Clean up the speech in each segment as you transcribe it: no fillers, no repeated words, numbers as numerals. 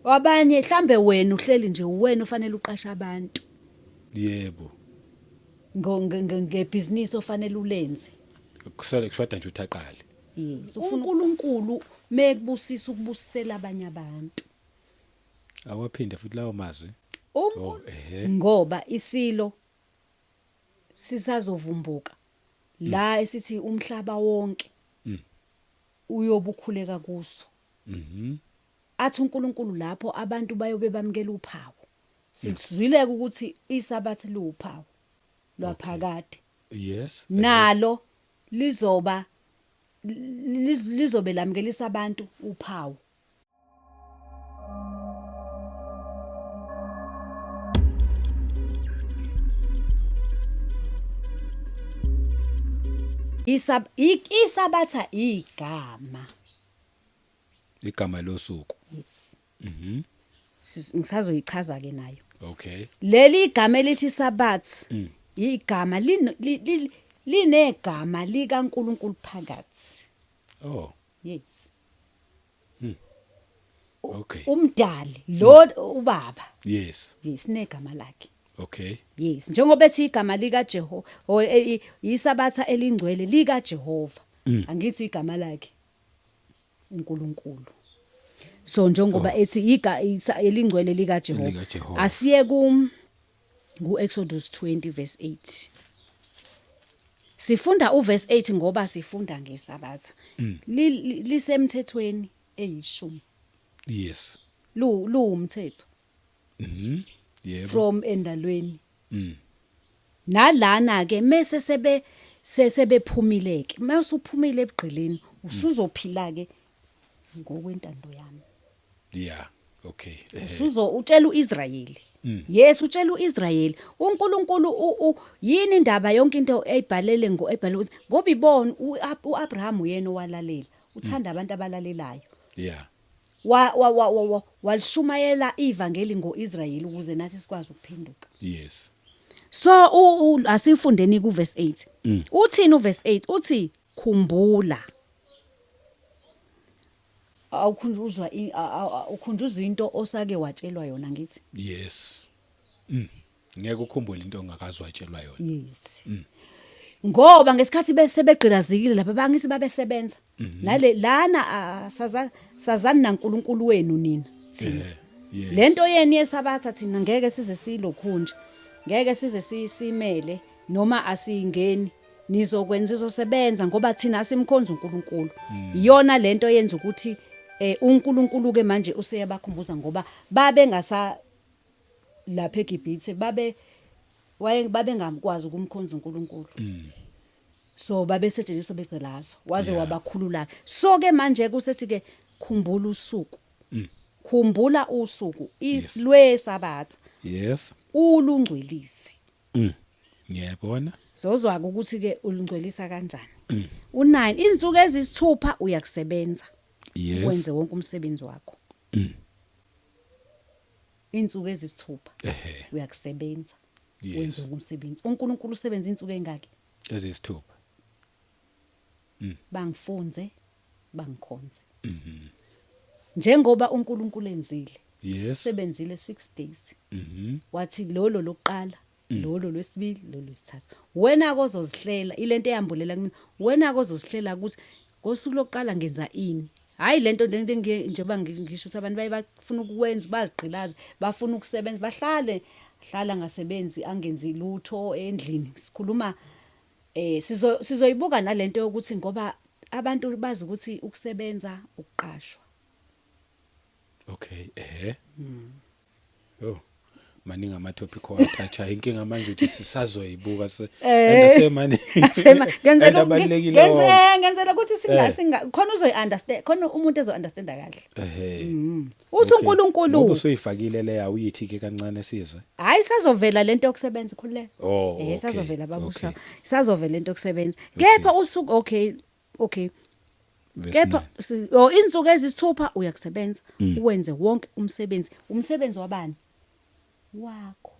Abanye mhlambe wena uhleli nje uwena ofanele uqashe abantu. Yebo. Ngebhizinisi ofanele ulenze. Kusele kushoda nje ukuthi aqale. Yes, ufuna uNkulunkulu mekubusisa ukubusisela abanye abantu. Awaphinde futhi lawo mazwi. Oh, ngoba isilo sisazovumbuka la esithi umhlaba wonke uyobukhuleka kuso. Athi uNkulunkulu lapho abantu bayobe bamukela uphawu. Sizwileke ukuthi iSabatha liwuphawu lwaphakade. Yes. Nalo lizoba lizobe lamukelisa abantu uphawu. Isab iSabatha igama. Igama losuku. Yes. Ngisazoyichaza ke nayo. Okay. Leli igama elithi Sabbath igama linegama likaNkuluNkulu phakathi. Oh. Yes. Okay. Umdali lo ubaba. Yes. Yes, negama lakhe. Okay. Yes, njengoba ethi igama lika Jehova iSabatha elingcwele lika Jehova. Angithi igama lakhe uNkulunkulu. So njengoba ethi iga elingcwele lika Jehova. Asiye ku Exodus 20 verse 8. Sifunda uverse 8 ngoba sifunda ngeSabatha. Lisemthethweni eyishumi. Yes. Lu luwumthetho. Yebo. From endalweni. Nalana ke mase sebe sebephumile ke. Mase uphumile ebugqilini usuzophila ke ngokwentando yami. Yeah. Okay. Usuzo utshela uIsrayeli. Yes, utshela uIsrayeli. uNkulunkulu yini indaba yonke into eyibhalele ngo ebhale ukuthi ngoba ibona uAbraham uyena owalalela. Uthanda abantu abalalelayo. Yeah. Wa walishumayela ivangeli ngoIsrayeli ukuze nathi sikwazi ukuphenduka. Yes. So asifundeni ku verse 8. Uthini u verse 8? Uthi khumbula. Awukhunjuzwa ukhunjuzwa into osake watshelwa yona ngithi. Yes. Ngeke ukhumbule into ongakazwatshelwa yona. Yes. Ngoba ngesikhathi bese begqilazekile lapha bangisi babesebenza. Nale lana sazani naNkulunkulu wenu nina thina. Yes. Lento yeni yeSabatha thina ngeke size silokhu nje. Ngeke size sisimele noma asingeni. Nizokwenza izosebenza ngoba thina asimkhonza uNkulunkulu. Iyona lento yenza ukuthi uNkulunkulu ke manje useyabakhumbuza ngoba babe ngasa lapha eGibhithe babe waye babengamkwazi ukumkhonza uNkulunkulu. So babesetshenziswa begqilazo waze wabakhulula. So ke manje kusethi ke khumbula usuku. Khumbula usuku lweSabatha. Yes. Ulungcwelise. Ngiyabona. Zozwa ukuthi ke ulungcwelisa kanjani. U9 izinsuku ezisithupha uyakusebenza. Yes. Wenze wonke umsebenzi wakho. Insuku ezisithupha uyakusebenza. Wenze wonke umsebenzi. uNkulunkulu usebenza insuku engaki? Ezisithupha. Bangifunze, bangikhonze. Njengoba uNkulunkulu enzile. Yes. Sebenzile 6 days. Wathi lolo lokuqala, lolo lwesibili, lolo lwesithathu. Wena kozozihlela ilento eyambulela kumina. Wena kozozihlela ukuthi ngosuku lokuqala ngenza ini. Hayi lento lento njengoba ngisho ukuthi abantu baye bafuna ukwenza bazigqilaze, bafuna ukusebenza, bahlale hlala ngasebenzi angenzi lutho endlini. Sikhuluma sizoyibuka nalento yokuthi ngoba abantu bazi ukuthi ukusebenza ukuqashwa. Okay, Oh, maningi ama topic owathatha inkinga manje ukuthi sisazoyibuka se and asemani ngenzela ngenzela ukuthi singa khona uzoyi understand khona umuntu ezo understand kahle. Uthi uNkulunkulu ngoba usuyifakile leya uyithi ke kancane sizwe. Hayi sazovela lento yokusebenza khululeka. Oh, sazovela babusha. Sazovela lento yokusebenza. Kepha usuku okay okay. Kepha insuku ezisithupha uyakusebenza uwenze wonke umsebenzi. Umsebenzi wabani? Wakho.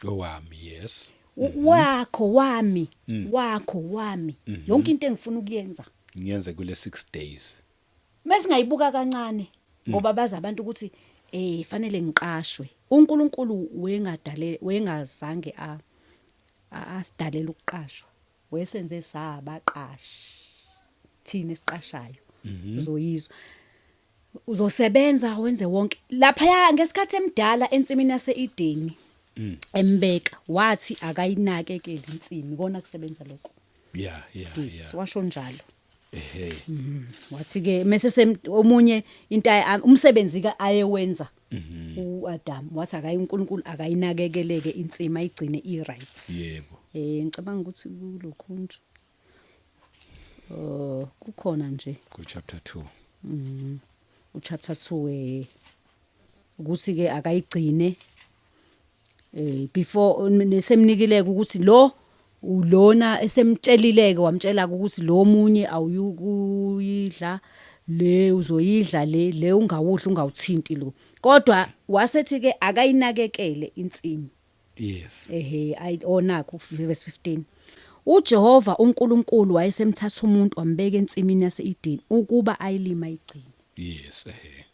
Owami, yes. Wakho wami, wakho wami. Yonke into engifuna ukuyenza ngiyenze kule 6 days. Mesingayibuka kancane ngoba baza abantu ukuthi Fanele ngiqashwe. UNkulunkulu wengadale, wengazange a asidalela ukuqashwa, wesenze sabaqashi thina esiqashayo. Uzoyizwa, uzosebenza wenze wonke lapha. Ngesikhathi emdala ensimini yaseEdeni, embeka, wathi akayinakekele insimi, kona kusebenza lokho. Washo njalo. Wathi ke mase omunye into umsebenzi ka ayewenza uAdam, wathi akayi uNkulunkulu akayinakekeleke insimi, ayigcine i-rights. Ngicabanga ukuthi kulokhu nje, oh, kukhona nje. Ku chapter 2. Uchapter 2, ukuthi ke akayigcine before nesemnikileke ukuthi lo ulona esemtshelileke, wamtshela ukuthi lo munye awuyukuyidla, le uzoyidla, le ungawudla, ungawuthinti lo, kodwa wasethi ke akayinakekele insimi. Ehe, ayi, onakho verse 15: uJehova uNkulunkulu wayesemthatha umuntu, wambeka ensimini yaseEden ukuba ayilima, ayigcine. yes ehe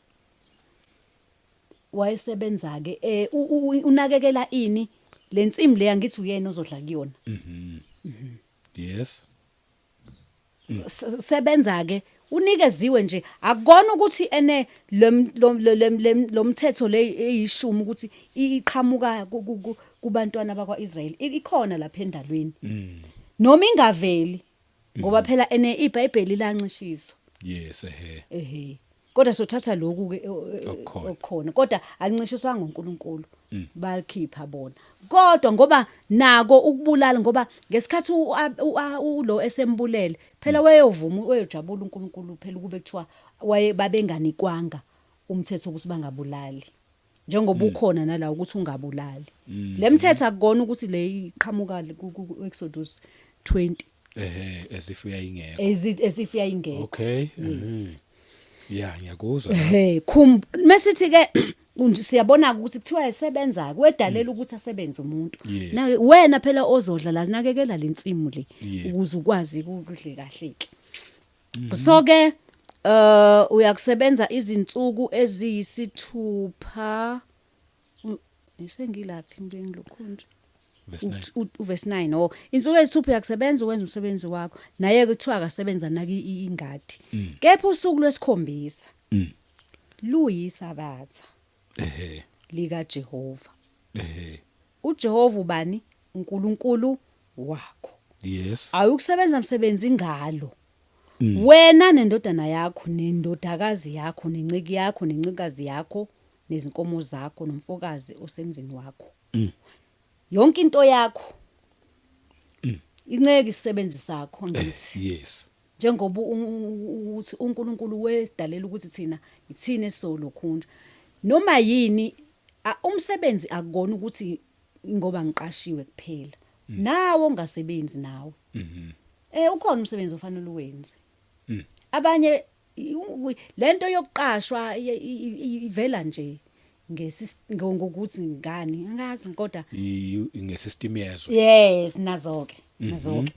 Wayesebenza ke, unakekela ini lensimi leya, ngithi uyena ozodla kuyona. Sebenza ke, unikeziwe nje. Akukona ukuthi ene lo mthetho le eyishumi ukuthi iqhamuka kubantwana bakwaIsrael. Ikhona lapha endalweni noma ingaveli, ngoba phela ene iBhayibheli lancishiswa. yes ehe Ehe, kodwa sothatha lokhu ke Okukhona. Okukhona, kodwa alincishiswanga uNkulunkulu, balikhipha bona, kodwa ngoba nako ukubulala, ngoba ngesikhathi ulo esembulele phela, wayovuma, wayojabula uNkulunkulu phela ukube kuthiwa waye babenganikwanga umthetho ukuthi bangabulali, njengoba ukhona nala ukuthi ungabulali. Lemthetho akukona ukuthi le iqhamuka ku Exodus 20. Ehe, as if uyayingekho. As if yayingekho. Okay. Yeah, ngiyakuzwa. Ehhe, khum mesithi ke siyabona ukuthi kuthiwa esebenza kwedalela ukuthi asebenze umuntu. Na wena phela ozodla la, nakekela lensimu le ukuze ukwazi ukudle kahle ke. So ke uyakusebenza izinsuku eziyisithupha. Sengilaphi ngilokhu nje? Verse 9. Uverse 9: oh, insuku ezithupha uyakusebenza, wenza umsebenzi wakho, naye kuthiwa akasebenza naki ingadi, kepha usuku lwesikhombisa luyisabatha lika Jehova. uJehova ubani? uNkulunkulu wakho. Awukusebenza umsebenzi ngalo, wena nendodana yakho, nendodakazi yakho, nenciki yakho, nencikazi yakho, nezinkomo zakho, nomfokazi osemzini wakho, yonke into yakho, inceke, isisebenzi sakho, ngithi njengoba ukuthi uNkulunkulu wesidalela ukuthi thina ithina esizolokhunja noma yini. Umsebenzi akukona ukuthi ngoba ngiqashiwe kuphela, nawe ongasebenzi nawe ukhona umsebenzi ofanele uwenze. Abanye lento yokuqashwa ivela nje ngokuthi ngani, angazi, kodwa Ngesystem yezwe. Yes, nazo ke, nazo ke.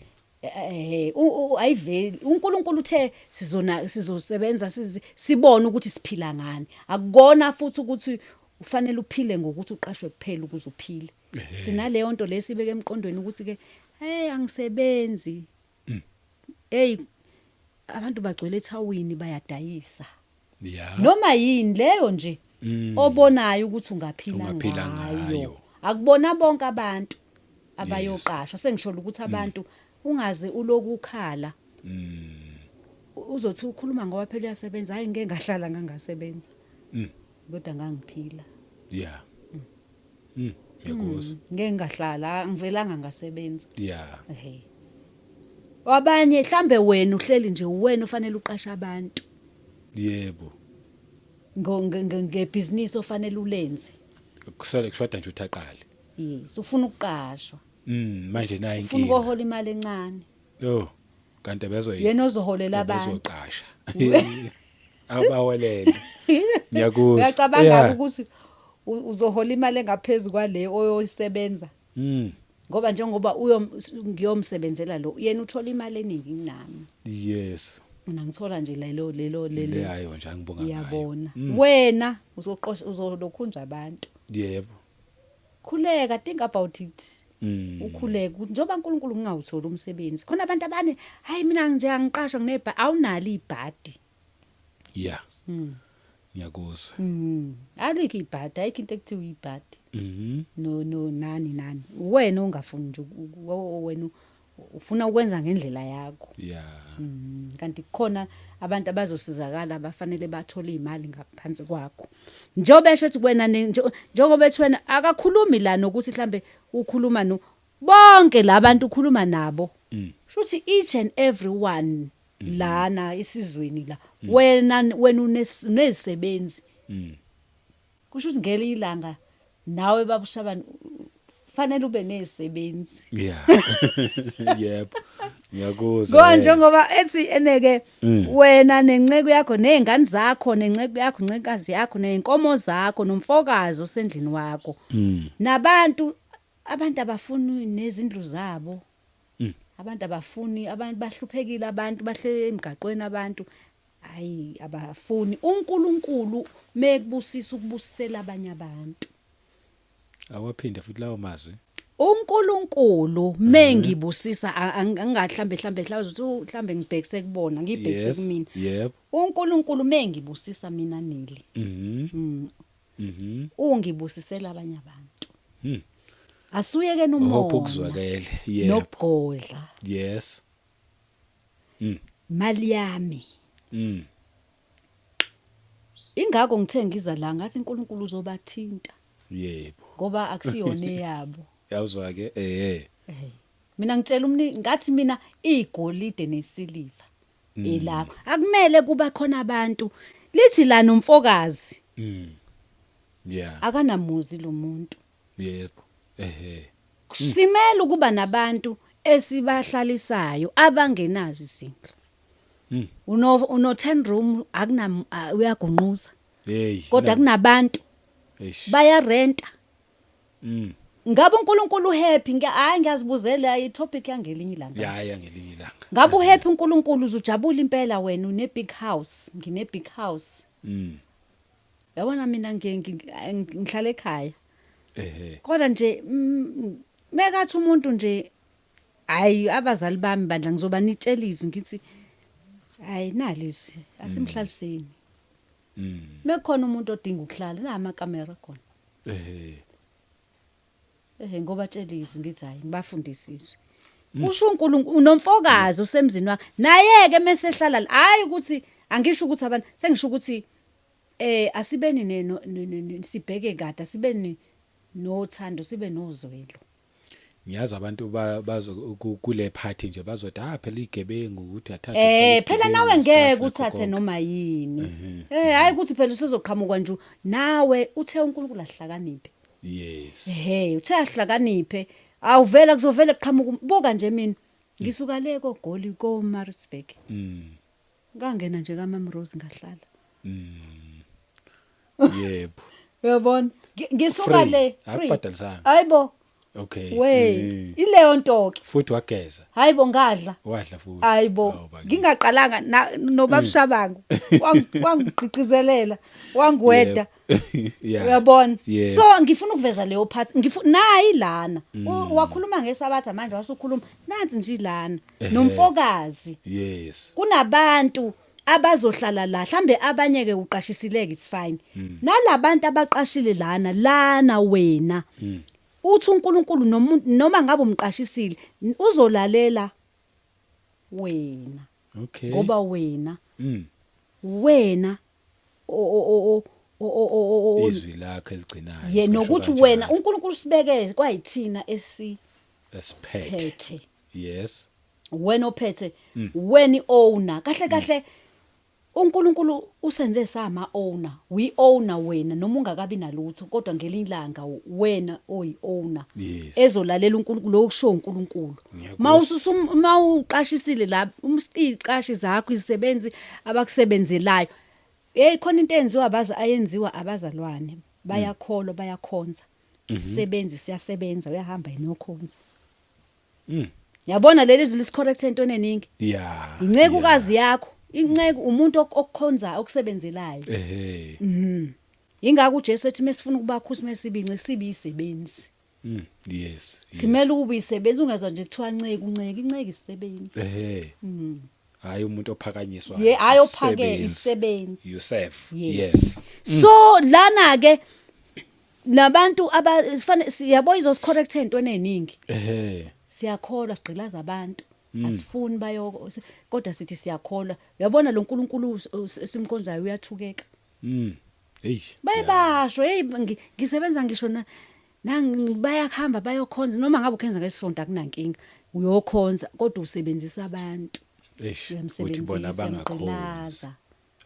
Ayiveli. uNkulunkulu uthe sizona sizosebenza, sibone ukuthi siphila ngani. Akukona futhi ukuthi ufanele uphile ngokuthi uqashwe kuphela ukuze uphile. Sinaleyo nto lesibeke emqondweni ukuthi ke, hey, angisebenzi. Hey, abantu bagcwele ethawini, bayadayisa. Noma yini leyo nje obonayo ukuthi ungaphila Ungaphila ngayo. Ngayo. Akubona bonke abantu abayoqashwa. Sengisho ukuthi abantu ungaze uloku ukhala, uzothi ukhuluma ngoba phela uyasebenza. Hayi, ngeke ngahlala ngangasebenza, kodwa ngangiphila. Yeah, ngiyakuzwa. Ngeke ngahlala, ngivelanga ngasebenza. Ehe, abanye mhlambe wena uhleli nje, wena ufanele uqasha abantu ngebhizinisi ofanele ulenze. Kusele kushoda nje uthi aqale. Yes, ufuna ukuqashwa. Manje nayi Ufuna inkinga. ukuhola imali encane. Oh, kanti bezoyi Yena ozoholela abantu. Bezoqasha abawelele, ngiyakuzwa. Uyacabanga ukuthi uzohola imali engaphezulu kwale oyoyisebenza, ngoba njengoba ngiyomsebenzela lo, yena uthola imali eningi kunami. Mina ngithola nje lelo lelo lelo. Leyo nje angibonga ngayo. Uyabona, wena uzoqosha, uzolokhunja abantu. Khuleka, think about it. Ukhuleka ukuthi njengoba uNkulunkulu ngingawutholi umsebenzi khona, abantu abane, hayi, mina nje angiqashwa, nginebha, awunalo ibhadi. Ngiyakuzwa. Alikho ibhadi, ayikho into ekuthiwa ibhadi. No, no, nani nani, wena ongafuni nje wena ufuna ukwenza ngendlela yakho. Kanti kukhona abantu abazosizakala abafanele bathole imali ngaphansi kwakho, njengoba esho ethi wena njengoba ethi wena, akakhulumi la nokuthi mhlambe ukhuluma no bonke labantu, ukhuluma nabo. Shuthi each and every one lana isizweni la, wena unezisebenzi. Kusho ukuthi ngelinye ilanga nawe babushabani fanele ube nezisebenzi. Yeah, yebo, ngiyakuzwa. Ngoba njengoba ethi eneke wena nenceku yakho nezingane zakho nenceku yakho, incekukazi yakho, nezinkomo zakho, nomfokazi osendlini wakho. Nabantu, abantu abafuni nezindlu zabo. Abantu abafuni, abantu bahluphekile, abantu bahlele emgaqweni, abantu hayi abafuni. uNkulunkulu mekubusisa ukubusisela abanye abantu. Awaphinde futhi lawo mazwi. uNkulunkulu mengibusisa, angahlambe mhlambe mhlawumbe uthi mhlambe ngibhekise kubona, ngibhekise kumina. UNkulunkulu mengibusisa mina Neli. Ungibusisela abanye abantu. Asuyeke Hope nomona. ukuzwakele, yebo. Nokugodla. Mali yami. Ingakho ngithe ngiza la ngathi uNkulunkulu uzobathinta. Ngoba akusiyona eyabo. Yawuzwa ke. Mina ngitshela umni ngathi mina igolide nesiliva elakho. Akumele kuba khona abantu lithi la nomfokazi. Akanamuzi lo muntu. Yebo ehe. Simele ukuba nabantu esibahlalisayo abangenazo izindlu. Uno 10 room, akuna, uyagunquza. Hey. Kodwa kunabantu Eish. baya renta. Ngabe uNkulunkulu happy? Hayi, ngiyazibuzela, i topic yangelinye ilanga. Ya, ngelinye ilanga. Ngabe uhappy uNkulunkulu, uzujabula impela wena une big house, ngine big house. Yabona mina ngihlala ekhaya. Kodwa nje mekathi umuntu nje, hayi, abazali bami bandla, ngizoba nitshela izwi ngithi hayi, nalizwi asimhlaliseni. Mekukhona umuntu odinga ukuhlala na amakamera khona. Ehe, ngoba tshela izwi ngithi hayi, ngibafundise izwi. Usho uNkulunkulu unomfokazi osemzini wakhe naye ke mesehlala la, hayi ukuthi angisho ukuthi abantu, sengisho ukuthi asibeni sibheke kade, asibeni nothando, sibe nozwelo. Ngiyazi abantu bazo kule party nje bazothi, ah, phela igebengu ukuthi athathe Phela nawe ngeke uthathe noma yini. Hayi ukuthi phela usizoqhamuka nje nawe uthe uNkulunkulu ahlakaniphe. Ehhe, uthe ahlakaniphe. Awuvela kuzovela kuqhamuka, buka nje mina ngisuka le koGoli, ko Maritzburg. Ngangena nje kaMam Rose ngahlala. Uyabona? Ngisuka Free. le free. Akubhadalisanga. Hayibo. We, ileyo nto ke. Futhi wageza. Hayibo, ngadla. Wadla futhi. Hayibo. Hawu, bakithi. Ngingaqalanga nobabushabangu. Wangiqhiqizelela, wangiweda. Uyabona? So ngifuna ukuveza leyo part. Ngifuna nayi lana. Wakhuluma ngesabatha manje, wasukhuluma. Nansi nje lana. Nomfokazi. Kunabantu abazohlala la, mhlambe abanye ke uqashisileke, it's fine. Nalabantu abaqashile lana lana, wena uthi uNkulunkulu nomuntu noma ngabe umqashisile uzolalela wena. Ngoba wena wena o o o o o Izwi lakhe eligcinayo. Ye singasho nokuthi kanjalo. Wena uNkulunkulu sibeke kwayithina esiphethe. Esiphethe. Wena ophethe, wena iowner kahle kahle. uNkulunkulu usenze sama owner, we owner wena noma ungakabi nalutho, kodwa ngelinye ilanga wena oyi owner ezolalela uNkulunkulu, lokusho uNkulunkulu. Ngiyakuzwa. Mawususa, mawuqashisile la, iziqashi zakho, izisebenzi abakusebenzelayo, hey, khona into enziwa abaza, ayenziwa abazalwane, bayakholwa, bayakhonza. Isisebenzi siyasebenza, uyahamba yena uyokhonza. Yabona leli zwi lisicorrect entweni eningi. Incekukazi yakho. Inceku umuntu okukhonza, okusebenzelayo. Ingakho uJesu ethi mesifuna ukubakhusi mesibince sibe isebenzi. Yes. Simele ukuba isebenzi, ungezwa nje kuthiwa nceku, nceku, inceku isisebenzi. Hayi umuntu ophakanyiswa. Ye, hayi ophake, isisebenzi. You serve. Yes. Yes. So lana ke nabantu abafane siyabo izosi-correct entweni eziningi. Siyakholwa, sigqilaza abantu. Asifuni bayo, kodwa sithi siyakholwa. Uyabona lo nkulunkulu simkhonzayo uyathukeka. Hey. Baye basho, hey, ngisebenza ngisho na bayakuhamba bayokhonza, noma ngabe ukhenza ngesonto akunankinga, uyokhonza kodwa usebenzisa abantu. Eish, uthi bona uyamsebenzisa, bangakhonzi. uyamgqilaza.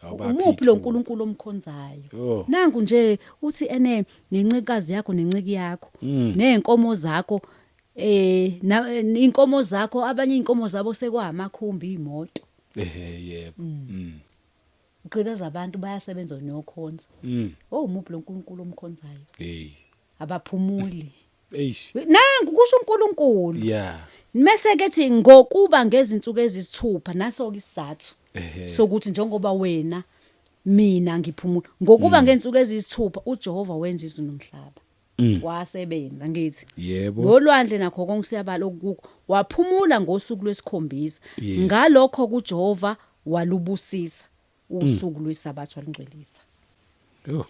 Awubaphi Umuphi lo ithuba. nkulunkulu omkhonzayo? Oh. Nangu nje uthi ene nencikazi yakho nenciki yakho nezinkomo zakho, inkomo zakho, abanye inkomo zabo sekwamakhumbi, imoto. Ehe, yebo. Ugqilaza abantu, bayasebenza nokhonza. Oh, umuphi lo nkulunkulu omkhonzayo? Hey. Abaphumuli. Eish. Nangu kusho uNkulunkulu. Mase ke thi ngokuba ngezinsuku ezisithupha, naso ke isizathu sokuthi njengoba wena mina ngiphumula, ngokuba ngezinsuku ezisithupha uJehova wenza izulu nomhlaba. Wasebenza, ngithi. Nolwandle nakho konke siyabala okukho, waphumula ngosuku lwesikhombisa. Ngalokho kuJehova walubusisa usuku lwesabatha, walungcwelisa. Oh.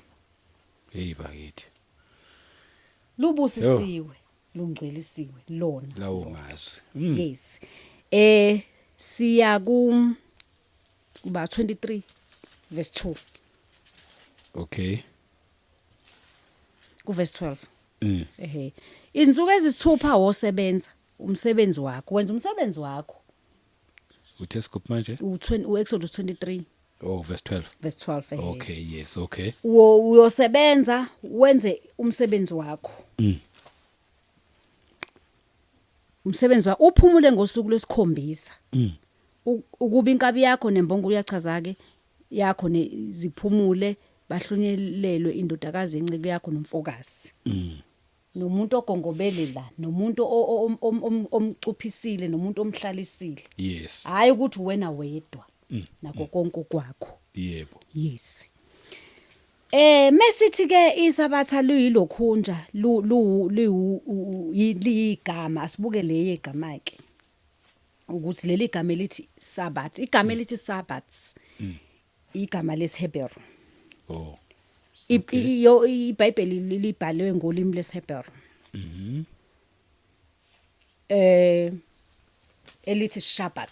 Hey bakithi. Lubusisiwe, lungcwelisiwe lona. Lawo mazwi. Yes. Siya ku kuba 23 verse 2. Ku verse 12. Ehe. Izinsuku ezisithupha wosebenza umsebenzi wakho, wenza umsebenzi wakho. Uthe scope manje? U20, uExodus 23. Oh, verse 12. Verse 12, ehe. Okay, yes, okay. Uyosebenza wenze umsebenzi wakho. Umsebenzi wakho uphumule ngosuku lwesikhombisa. Ukuba inkabi yakho nembongo, uyachaza ke, yakho ziphumule, bahlunyelelwe indodakazi yenceke yakho nomfokazi. Nomuntu ogongobele la, nomuntu omcuphisile, nomuntu omhlalisile. Hayi ukuthi wena wedwa. Nakho konke kwakho. Yes. Mesithi ke isabatha luyilokhunja, lu lu liyigama, asibuke le yegama ke. Ukuthi leli gama elithi Sabbath, igama elithi Sabbath, igama lesiHebheru. IBhayibheli libhalwe ngolimi lesiHebheru. Elithi Shabbat.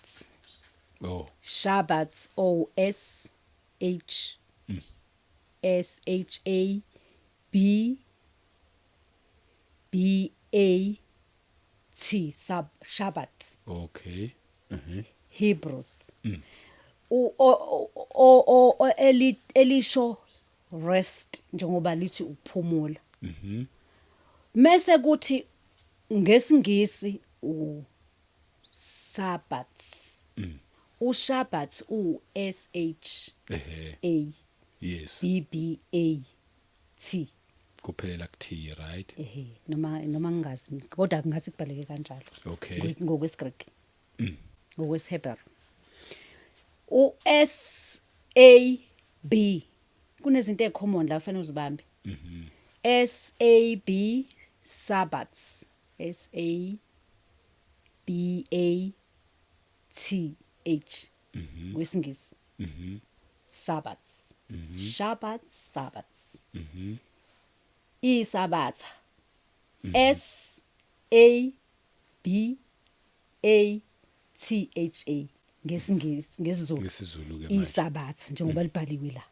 Shabbat, O S H S H A B B A T, Sab Shabbat. Hebrews. U o o o elisho rest, njengoba lithi ukuphumula. Mase kuthi ngesingisi u Sabbath. UShabbat u S H A B B A T. Kuphelela ku T, right? Ehe, noma ngingazi, kodwa ngathi kubhaleke kanjalo. NgokwesiGreek. NgokwesiHebheru. U S A B, kunezinto ezicommon la kufanele uzibambe. S A B, Sabbaths, S A B A T H kwesingisi. Sabbaths. Shabbat, Sabbaths. Isabatha. S A B A T H A ngesingisi, ngesiZulu. NgesiZulu ke manje. Isabatha njengoba libhaliwe la.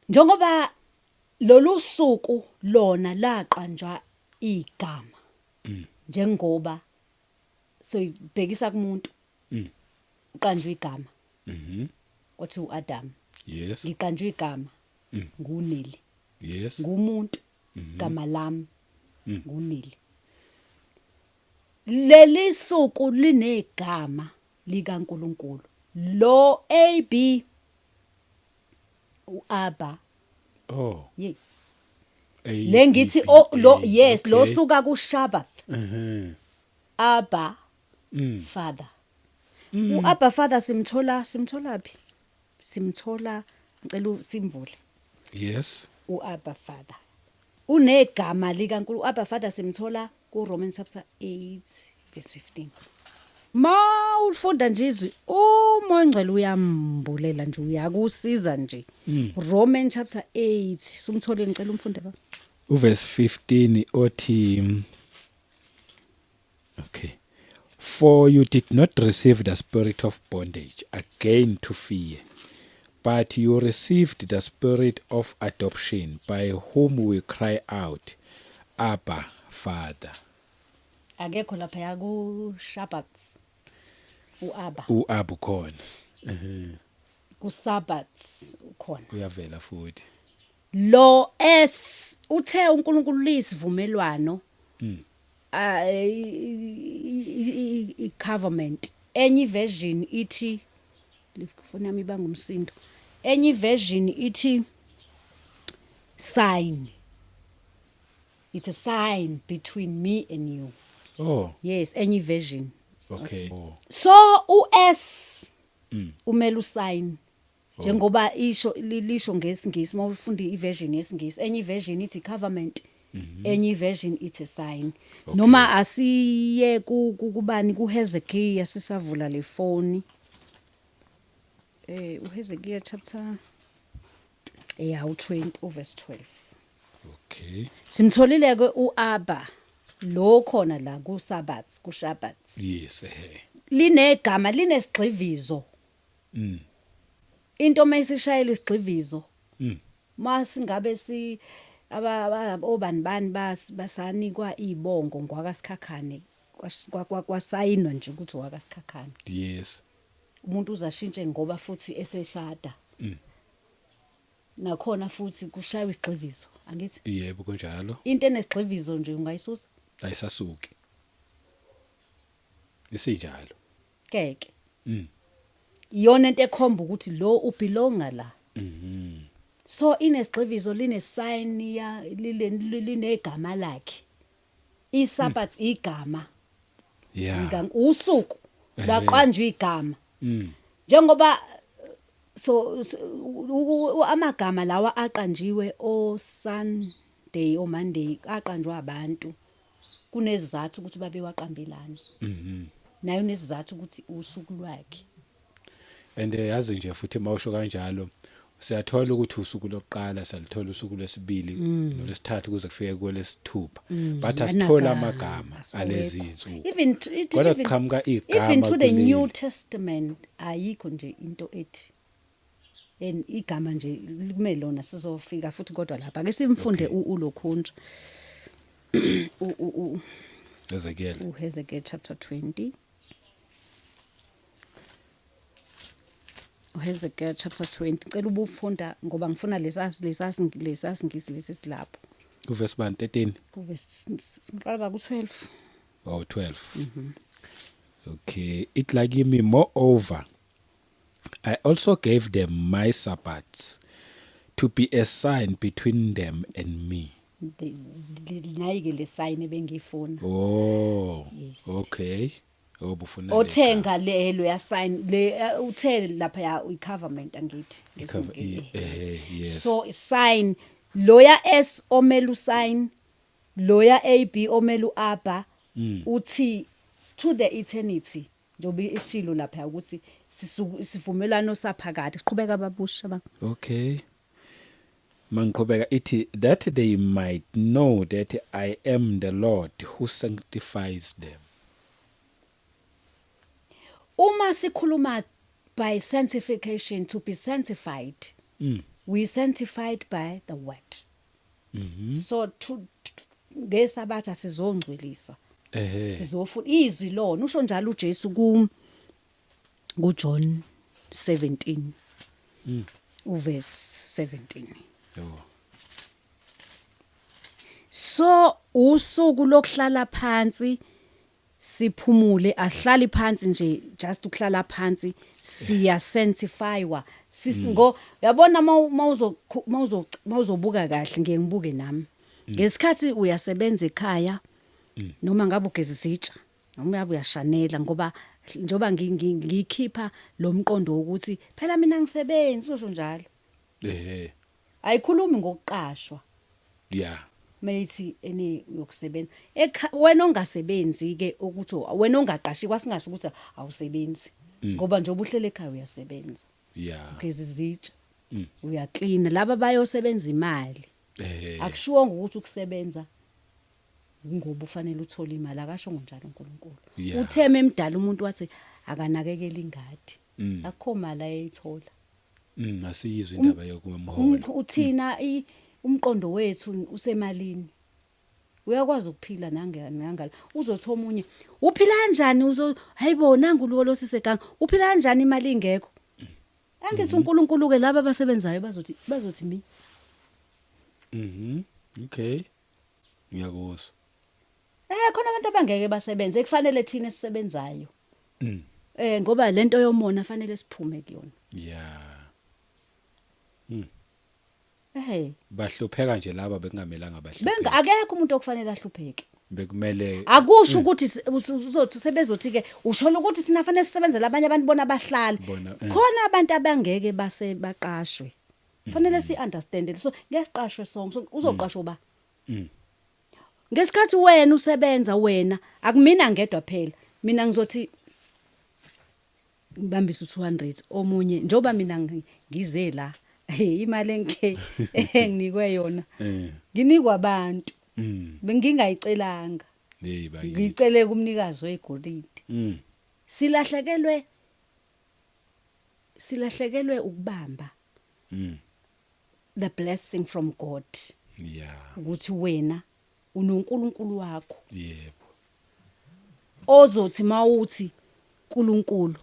Njengoba lolu suku lona laqanjwa igama. Njengoba soyibhekisa kumuntu. Uqanjwa igama. Othi uAdam. Ngiqanjwa igama. NguNeli. Ngumuntu. Igama lami nguNeli. Leli suku linegama likaNkuluNkulu. Lo AB uAbba. Yes. A, Le ngithi B, oh, lo A, yes, lo okay. suka ku Shabbat. Abba. Father. uAbba Father simthola phi? Simthola, ngicela simvule. Yes. uAbba Father unegama likaNkulunkulu. uAbba Father simthola ku Romans chapter 8 verse 15. Ma ulifunda nje izwi, uMoya oNgcwele uyambulela nje, uyakusiza nje. Romans chapter 8, sumthole, ngicela umfunde baba. Uverse 15 othi, okay, "For you did not receive the spirit of bondage again to fear, but you received the spirit of adoption, by whom we cry out, 'Abba, Father.'" Akekho lapha yaku Shabbat uAbba. uAbba khona. Ku Sabbath ukhona. Uyavela futhi. Lo S uthe uNkulunkulu lisivumelwano, i covenant. Enye version ithi, ifoni yami ibanga umsindo, enye version ithi sign, it's a sign between me and you. Oh. Yes, enye version. Okay, oh. So uS umele usign, njengoba isho lisho ngesingisi mawufunda iversion yesingisi. Enye iversion ithi covenant, enye iversion ithi sign. Noma asiye kubani, kuHezekiah, sisavula le phone, uHezekiah chapter, yeah, u20 verse 12. Okay. Simtholile ke uAbba lo khona la ku Sabbath, ku Shabbat. Yes eh Linegama, linesigxivizo. Into mayisishayela isigxivizo, masingabe si obani bani basanikwa ibongo ngwakaSikhakhane, kwasayinwa nje ukuthi wakaSikhakhane. Umuntu uzashintshe ngoba futhi eseshada. Nakhona futhi kushaywa isigxivizo, angithi? Yebo, kunjalo. Into enesigxivizo nje ungayisusa? Ayisasuki, isinjalo. Keke. Iyona into ekhomba ukuthi lo ubelonga la. So inesigxivizo, line sign ya, linegama lakhe. ISabbath igama lika usuku lwaqanjwa igama. Njengoba so amagama lawa aqanjiwe, o Sunday, o Monday, aqanjwa abantu, kunezizathu ukuthi babe waqambelana. Nayo unesizathu ukuthi usuku lwakhe. And yazi nje futhi mawusho kanjalo, siyathola ukuthi usuku lokuqala, siyalithola usuku lwesibili nolwesithathu kuze kufike kwelesithupha, but asithola amagama alezi insuku. Even to, it, Kodwa even, kuqhamuka igama even to the kuleli. New Testament ayikho nje into ethi en igama nje kumele lona, sizofika futhi, kodwa lapha ake simfunde ulokhunja u Ezekiel. uHezekiel chapter 20, uHezekiel chapter 20. Cela ubufunda ngoba ngifuna lesasi lesasi lesasi lesi silapho. Uverse bani, 13? Kuverse, siqala ku 12. Oh, 12. Okay, it like me, "Moreover, I also gave them my Sabbaths to be a sign between them and me." Nayi ke le sign ebengifuna. Oh. Yes. Okay, oh, bufuna. Othenga lelo ya sign le, uthe lapha ya i-covenant, angithi? Yes. So sign loya S omelu sign, loya AB omelu Abba, uthi to the eternity, njobe ishilo lapha ukuthi sivumelwano saphakade. Siqhubeka babusha ba. Okay, mangiqhubeka, ithi, "That they might know that I am the Lord who sanctifies them." Uma sikhuluma by sanctification, to be sanctified, we sanctified by the word. So to ngesabatha sizongcweliswa. Sizofuna izwi lona, usho njalo uJesu ku John 17 uverse 17. Oh. So usuku lokuhlala phansi siphumule, asihlali phansi nje just ukuhlala phansi, siya sanctifywa sisingo. Uyabona, mawuzo mawuzo mawuzobuka kahle, ngeke ngibuke nami ngesikhathi uyasebenza ekhaya, noma ngabe ugeza izitsha, noma uyabe uyashanela, ngoba Njoba ngikhipha lo mqondo wokuthi phela mina ngisebenzi, uzosho njalo. Ayikhulumi ngokuqashwa. Mayithi ene uyokusebenza wena ongasebenzi ke, ukuthi wena ongaqashi, kwasingasho ukuthi awusebenzi, ngoba nje ubuhlele ekhaya uyasebenza. Ugeza izitsha, uyaklina. Laba bayosebenza imali. Akushiwonga ukuthi ukusebenza ngoba ufanele uthole imali, akasho ngonjalo uNkulunkulu. Utheme emdala umuntu wathi akanakekela ingadi, akukho mali ayithola. Asiyizwe indaba yokumhola. Uthina umqondo wethu usemalini. Uyakwazi ukuphila nange nangala. Uzothi omunye uphila kanjani, uzo hayibo, nangu lo losiseganga, uphila kanjani imali ingekho? Angithi uNkulunkulu ke, laba abasebenzayo bazothi mi. Okay, ngiyakuzwa. Khona abantu abangeke basebenze, kufanele thina esisebenzayo. Ngoba lento yomona fanele siphume kuyona. Bahlupheka nje laba bekungamelanga bahlupheke. Benga akekho umuntu okufanele ahlupheke. Bekumele Akusho ukuthi uzothi sebezothi ke ushola ukuthi sina fanele sisebenzele abanye abantu, bona abahlali. Bona. Khona abantu abangeke base baqashwe. Fanele si understand. So ngeke siqashwe sonke. So uzoqashwa ba? Ngesikhathi wena usebenza, wena akumina ngedwa phela. Mina ngizothi ngibambisa u200 omunye, njoba mina ngize la, hey, imali engike enginikwe yona nginikwa abantu, bengingayicelanga. Hey bakithi. Ngicele kumnikazi wegolide. Silahlekelwe ukubamba the blessing from God, ukuthi wena unoNkulunkulu wakho ozothi mawuthi uNkulunkulu.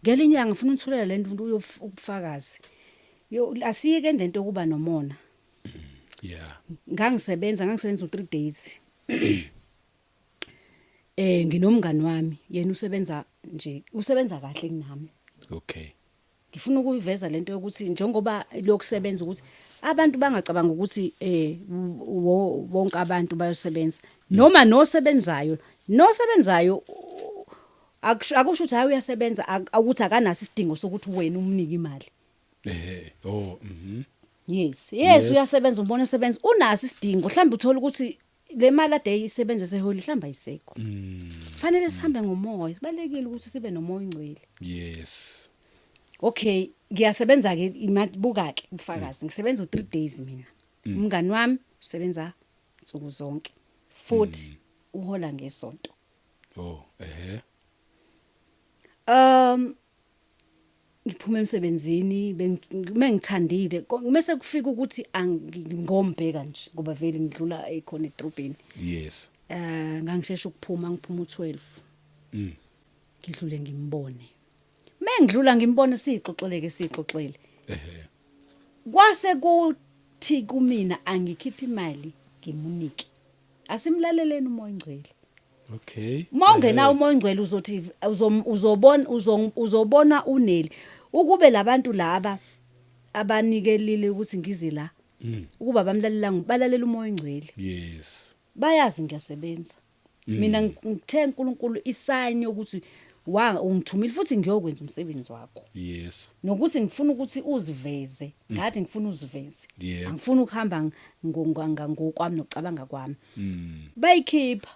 Ngelinye ilanga ngifuna unithulela lento ubufakazi. Yo, asiyike lento yokuba nomona. Ngangisebenza u3 days. Nginomngani wami, yena usebenza nje, usebenza kahle kunami. Ngifuna ukuyiveza lento yokuthi njengoba lokusebenza, ukuthi abantu bangacabanga ukuthi wonke abantu bayosebenza, noma nosebenzayo akusho ukuthi hayi uyasebenza, ukuthi akanaso isidingo sokuthi wena umnike imali. Oh mhm Yes, uyasebenza, umbona esebenza, unaso isidingo. Mhlawumbe uthola ukuthi le mali ade isebenza seholi mhlawumbe ayisekho. Fanele sihambe ngomoya, sibalekile ukuthi sibe nomoya ongcwele. Okay, ngiyasebenza ke, buka ke ubufakazi. Ngisebenza u3 days mina. Umngani wami usebenza insuku zonke. Futhi uhola ngesonto. Oh ehe Ngiphuma emsebenzini mengithandile, mase kufika ukuthi angingombheka nje ngoba vele ngidlula ekhona edrobheni. Ngangishesha ukuphuma, ngiphuma u12. Ngidlule ngimbone. Mengidlula ngimbone, sixoxeleke sixoxele. Kwase kuthi kumina angikhiphe imali ngimunike. Asimlaleleni umoya ongcwele. Uma ungenawo umoya ongcwele uzothi uzobona uzobona uneli ukube labantu laba abanikelile ukuthi ngize la, ukuba bamlalela, balalela umoya ongcwele. Bayazi ngiyasebenza. Mina ngithe uNkulunkulu isign yokuthi wa ungithumile futhi ngiyokwenza umsebenzi wakho. Nokuthi ngifuna ukuthi uziveze, ngathi ngifuna uziveze. Angifuni ukuhamba ngokwami nokucabanga kwami. Bayikhipha.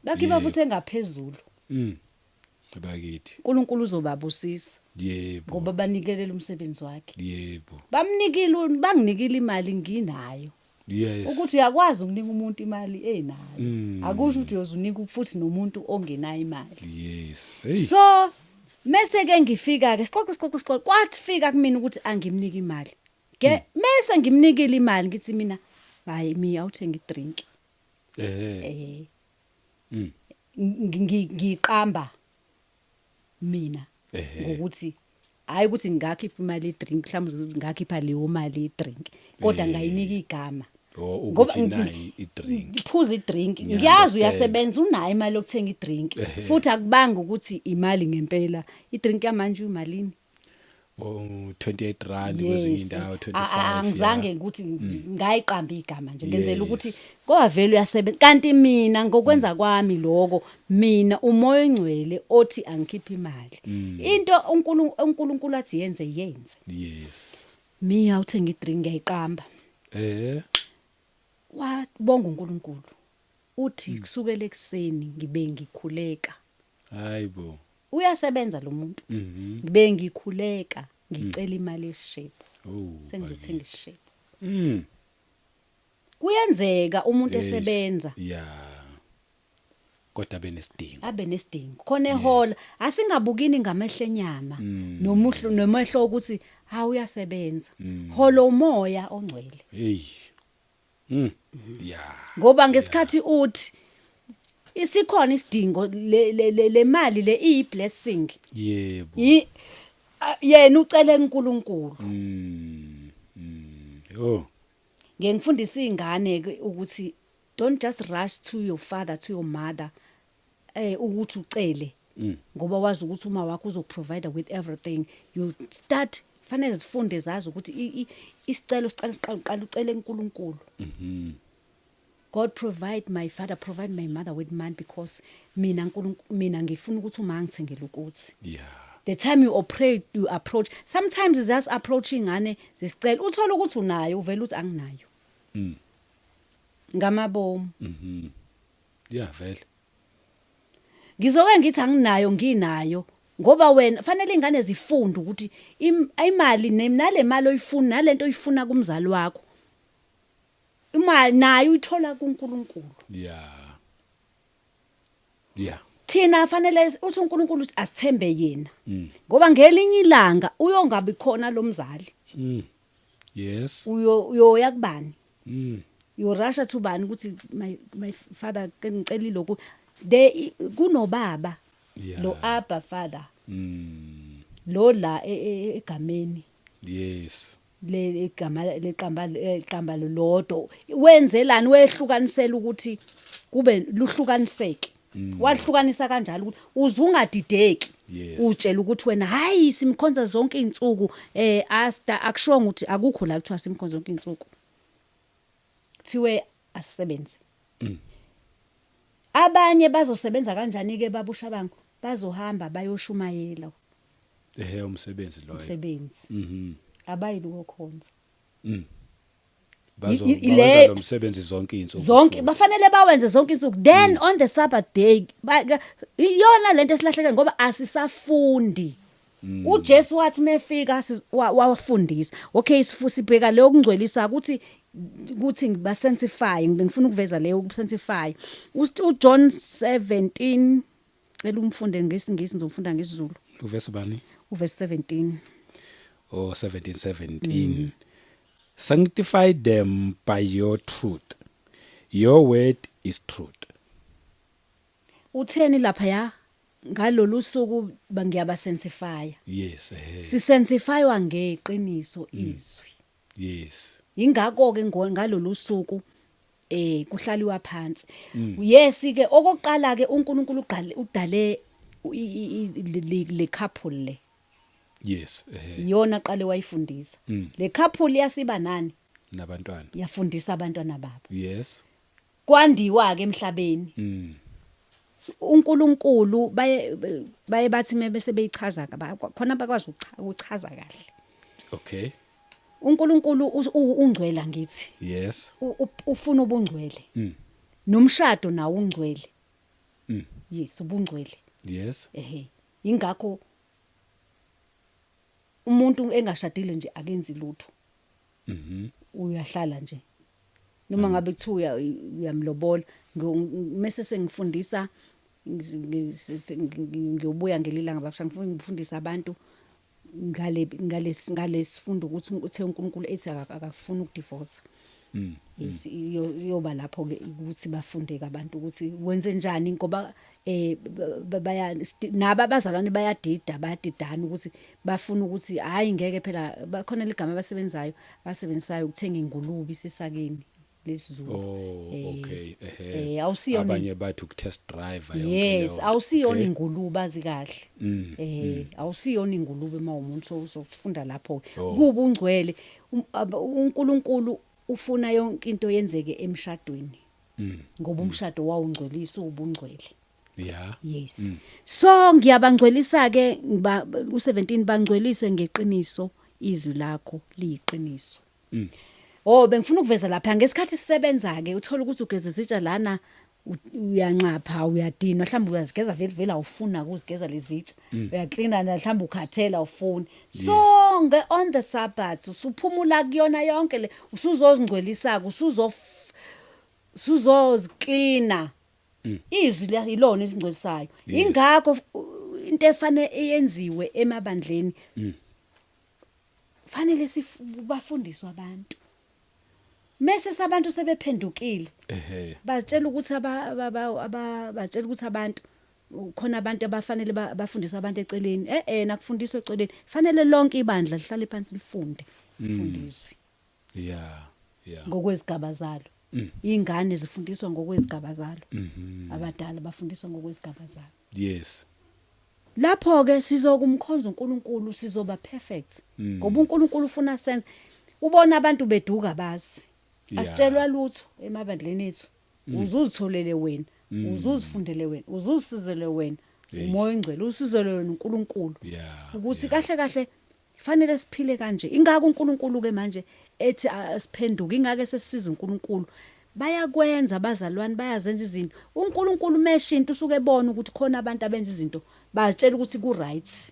Bakhipha futhi engaphezulu. Bakithi. uNkulunkulu uzobabusisa. Ngoba banikelela umsebenzi wakhe. Bamnikile, banginikile imali nginayo. Ukuthi uyakwazi ukunika umuntu imali enayo. Akusho ukuthi uyozunika futhi nomuntu ongenayo imali. Hey. So mase ke ngifika ke sixoxe sixoxe sixoxe, kwathi fika kumina ukuthi angimnike imali. Ke mase ngimnikile imali, ngithi mina hayi, mi awuthenga idrink. Ngiqamba mina ngokuthi hayi ukuthi ngakhipha imali yedrink, mhlawumbe ngakhipha leyo mali yedrink, kodwa ngayinika igama. Oh, Ngoba ukuthi nayi idrink. Ngiphuza idrink. Ngiya Ngiyazi understand. uyasebenza, unayo imali yokuthenga idrink. Futhi akubanga ukuthi imali ngempela. Idrink yamanje uyimalini? Oh, 28 rand kwezinye indawo, 25. Angizange ukuthi ngayiqamba igama nje, ngenzela ukuthi ngoba vele uyasebenza, kanti mina ngokwenza kwami lokho, mina umoya ongcwele othi angikhiphe imali, into uNkulunkulu athi yenze, yenze. Miya uthenga idrink, ngiyayiqamba. Wabonga uNkulunkulu, uthi kusukela ekuseni ngibe ngikhuleka. Hayibo. Uyasebenza lo muntu. Ngibe ngikhuleka, ngicela imali yesishebo. Oh. Sengizothenga isishebo. Kuyenzeka umuntu esebenza Yeah, kodwa benesidingo. Abe nesidingo khona ehola. Asingabukini ngamehlo enyama nomuhlo nomehlo ukuthi ha, uyasebenza, holo umoya ongcwele. Hey, yeah. Ngoba ngesikhathi uthi isikhona isidingo, le mali le iyi blessing. Yena ucele uNkulunkulu. Oh. Ngeke ngifundise izingane ke ukuthi don't just rush to your father, to your mother, ukuthi ucele ngoba wazi ukuthi uma wakho uzokuprovide with everything. You start, fanele zifunde zazi ukuthi isicelo sicela uqala ucele uNkulunkulu. God, provide my father, provide my mother with money, because mina uNkulunkulu, mina ngifuna ukuthi uma ngithengele ukuthi the time you operate, you approach, sometimes just approach ingane zisicela, uthola ukuthi unayo, uvela uthi anginayo ngamabomu. Yeah, vele. Ngizoke ngithi anginayo, nginayo, ngoba wena fanele ingane zifunde ukuthi imali nale mali oyifuna, nalento oyifuna kumzali wakho, imali nayo uyithola kuNkulunkulu. Thina fanele uthi uNkulunkulu uthi asithembe yena, ngoba ngelinye ilanga uyongabi khona lo mzali. Uyoya kubani? Yorasha to bani ukuthi my father, ke ngicela lokhu there, kunobaba lo Abba Father lo la egameni le igama leqamba leqamba lodwa, wenzelani? Wehlukanisela ukuthi kube luhlukaniseke, wahlukanisa kanjalo ukuthi uzungadideki. Utshela ukuthi wena, hayi, simkhonza zonke izinsuku, asta akushongo ukuthi akukho la kuthiwa simkhonza zonke izinsuku, kuthiwe asisebenze. Abanye bazosebenza kanjani ke, babusha bangu bazohamba bayoshumayela? Ehe, umsebenzi loyo. Umsebenzi. Abayili ukukhonza. Bazo bawenza lo msebenzi zonke izinsuku. Zonke. Futhi. Bafanele bawenze zonke insuku, then on the Sabbath day iyona lento esilahleke ngoba asisafundi. uJesu wathi mefika wawafundisa. Okay, sibheka leyo kungcwelisa ukuthi ngibasanctify, ngifuna ukuveza leyo ukusanctify. uJohn 17, cela umfunde ngesiNgisi, ngizofunda ngesiZulu. Uvesi bani? Uverse 17. Oh, 17, 17. Sanctify them by your truth, your word is truth. Utheni lapha? Ya, ngalolu suku ngiyabasanctify. Yes. Sisanctifywa ngeqiniso, izwi. Ingakho ke ngalolu suku kuhlaliwa phansi. Yes ke, okokuqala ke uNkulunkulu uqale udale le couple le. Iyona aqale wayifundisa. Le couple yasiba nani? Nabantwana. Yafundisa abantwana babo. Kwandiwa ke emhlabeni. uNkulunkulu baye bathi mebese beyichaza khona, bakwazi ukuchaza kahle. uNkulunkulu ungcwele ngithi. Ufuna ubungcwele. Nomshado nawo ungcwele. Yes, ubungcwele. Ehe. Ingakho umuntu engashadile nje akenzi lutho. Uyahlala nje. Noma ngabe kuthiwa uyamlobola, mase sengifundisa, ngiyobuya ngelilanga babusha, ngifuna ngifundisa abantu ngalesifundo ukuthi uthe uNkulunkulu ethi akafuni ukudivorce. Yes, iyoba lapho ke ukuthi bafunde abantu ukuthi wenze njani, ngoba baya naba abazalwane bayadida, bayadidana ukuthi bafuna ukuthi hayi, ngeke phela, bakhona ligama abasebenzayo, abasebenzisayo ukuthenga ingulube isesakeni. lesiZulu. Oh, okay, ehe. Awusiyona Abanye bathi ukutest drive yonke Yes, leyo nto. awusiyona ingulube, azi kahle. Awusiyona ingulube uma umuntu usofunda lapho. Oh. Kuba ungcwele, uNkulunkulu ufuna yonke into yenzeke emshadweni. Ngoba umshado wawungcwelisa ubungcwele. Yes. So ngiyabangcwelisa ke u17, bangcwelise ngeqiniso, izwi lakho liyiqiniso. Oh, bengifuna ukuveza lapha ngesikhathi sisebenza ke, uthola ukuthi ugeza izitsha lana, uyanxapha, uyadinwa, mhlawumbe uyazigeza vele vele, awufuna ukuzigeza lezitsha, uyaklina na, mhlawumbe ukhathela, awufuni. So nge on the Sabbath usuphumula kuyona yonke le, usuzozingcwelisa, usuzoziklina. Izwi ilona elingcwelisayo. Ingakho into efane eyenziwe emabandleni, fanele bafundiswe abantu mase sabantu sebephendukile, batshela ukuthi batshela ukuthi abantu khona, abantu abafanele bafundise abantu eceleni. Nakufundiswa eceleni, fanele lonke ibandla lihlale phansi lifunde, lifundiswe ngokwezigaba zalo. Ingane zifundiswa ngokwezigaba zalo, abadala bafundiswa ngokwezigaba zalo. Lapho ke sizokumkhonza uNkulunkulu, sizoba perfect, ngoba uNkulunkulu ufuna senze. Ubona abantu beduka, bazi asitshelwa lutho emabandleni ethu. Uzuzitholele wena, uzuzifundele wena, uzuzisizele wena. Umoya oNgcwele usizele wena, uNkulunkulu, ukuthi kahle kahle fanele siphile kanje. Ingako uNkulunkulu ke manje ethi asiphenduke, ingake sesisiza uNkulunkulu. Bayakwenza abazalwane, bayazenza izinto. uNkulunkulu mesha into, usuke ebona ukuthi khona abantu abenza izinto, bazitshela ukuthi ku right,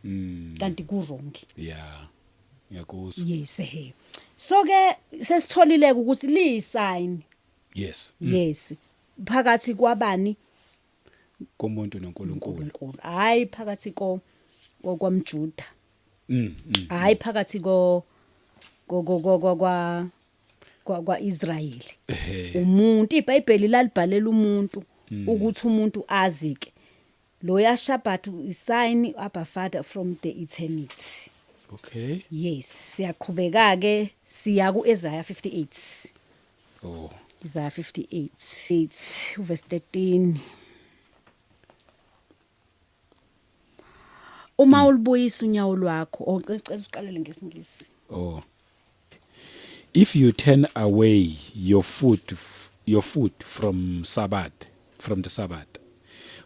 kanti ku wrong. Yeah, ngiyakuzwa. Yes, he, so ke sesitholile ukuthi liyi sign. Yes, phakathi kwabani? Komuntu noNkulunkulu. uNkulunkulu, hayi phakathi ko kwamJuda, hayi phakathi ko ko ko ko ko- kwa kwa kwaIsrayeli. Umuntu, iBhayibheli lalibhalela umuntu ukuthi umuntu azi ke loya Shabbat isign, Abba Father, from the eternity. Yes, siyaqhubeka ke, siya kuIsaiah 58. Oh. Isaiah 58 8 verse 13. Uma ulibuyisa unyawo lwakho, oh, cela uqalele ngesiNgisi. Oh. If you turn away your foot from Sabbath, from the Sabbath,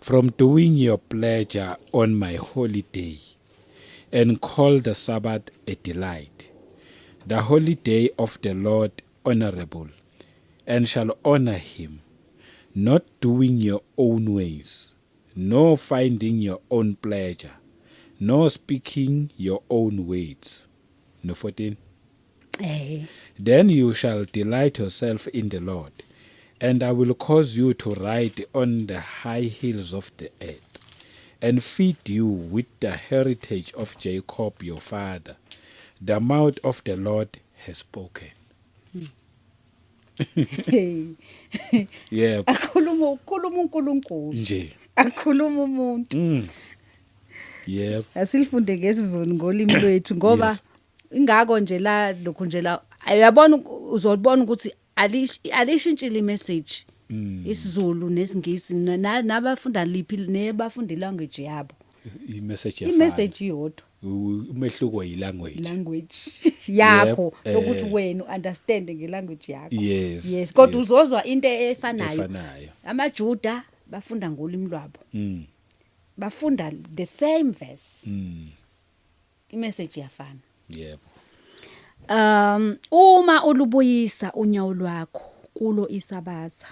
from doing your pleasure on my holy day, and call the Sabbath a delight, the holy day of the Lord honorable, and shall honor him, not doing your own ways, nor finding your own pleasure, nor speaking your own words. No 14. Then you shall delight yourself in the Lord, and I will cause you to ride on the high hills of the earth, and feed you with the heritage of Jacob your father. The mouth of the Lord has spoken. Yeah. Akhuluma, ukukhuluma uNkulunkulu. Nje. Akhuluma umuntu. Asilifunde ngesiZulu, ngolimi lwethu, ngoba ingako nje la lokhu nje la uyabona, uzobona ukuthi alishintshile imessage. IsiZulu nesiNgisi, nabafunda liphi, nebafunda ilanguage yabo. I-message yafana. Imessage iyodwa. Umehluko yi-language. Language yakho, lokuthi wena understand ngelanguage yakho. Yes, kodwa uzozwa into efanayo. Efanayo. AmaJuda bafunda ngolimi lwabo, bafunda the same verse. Imessage iyafana. Uma ulubuyisa unyawo lwakho kulo isabatha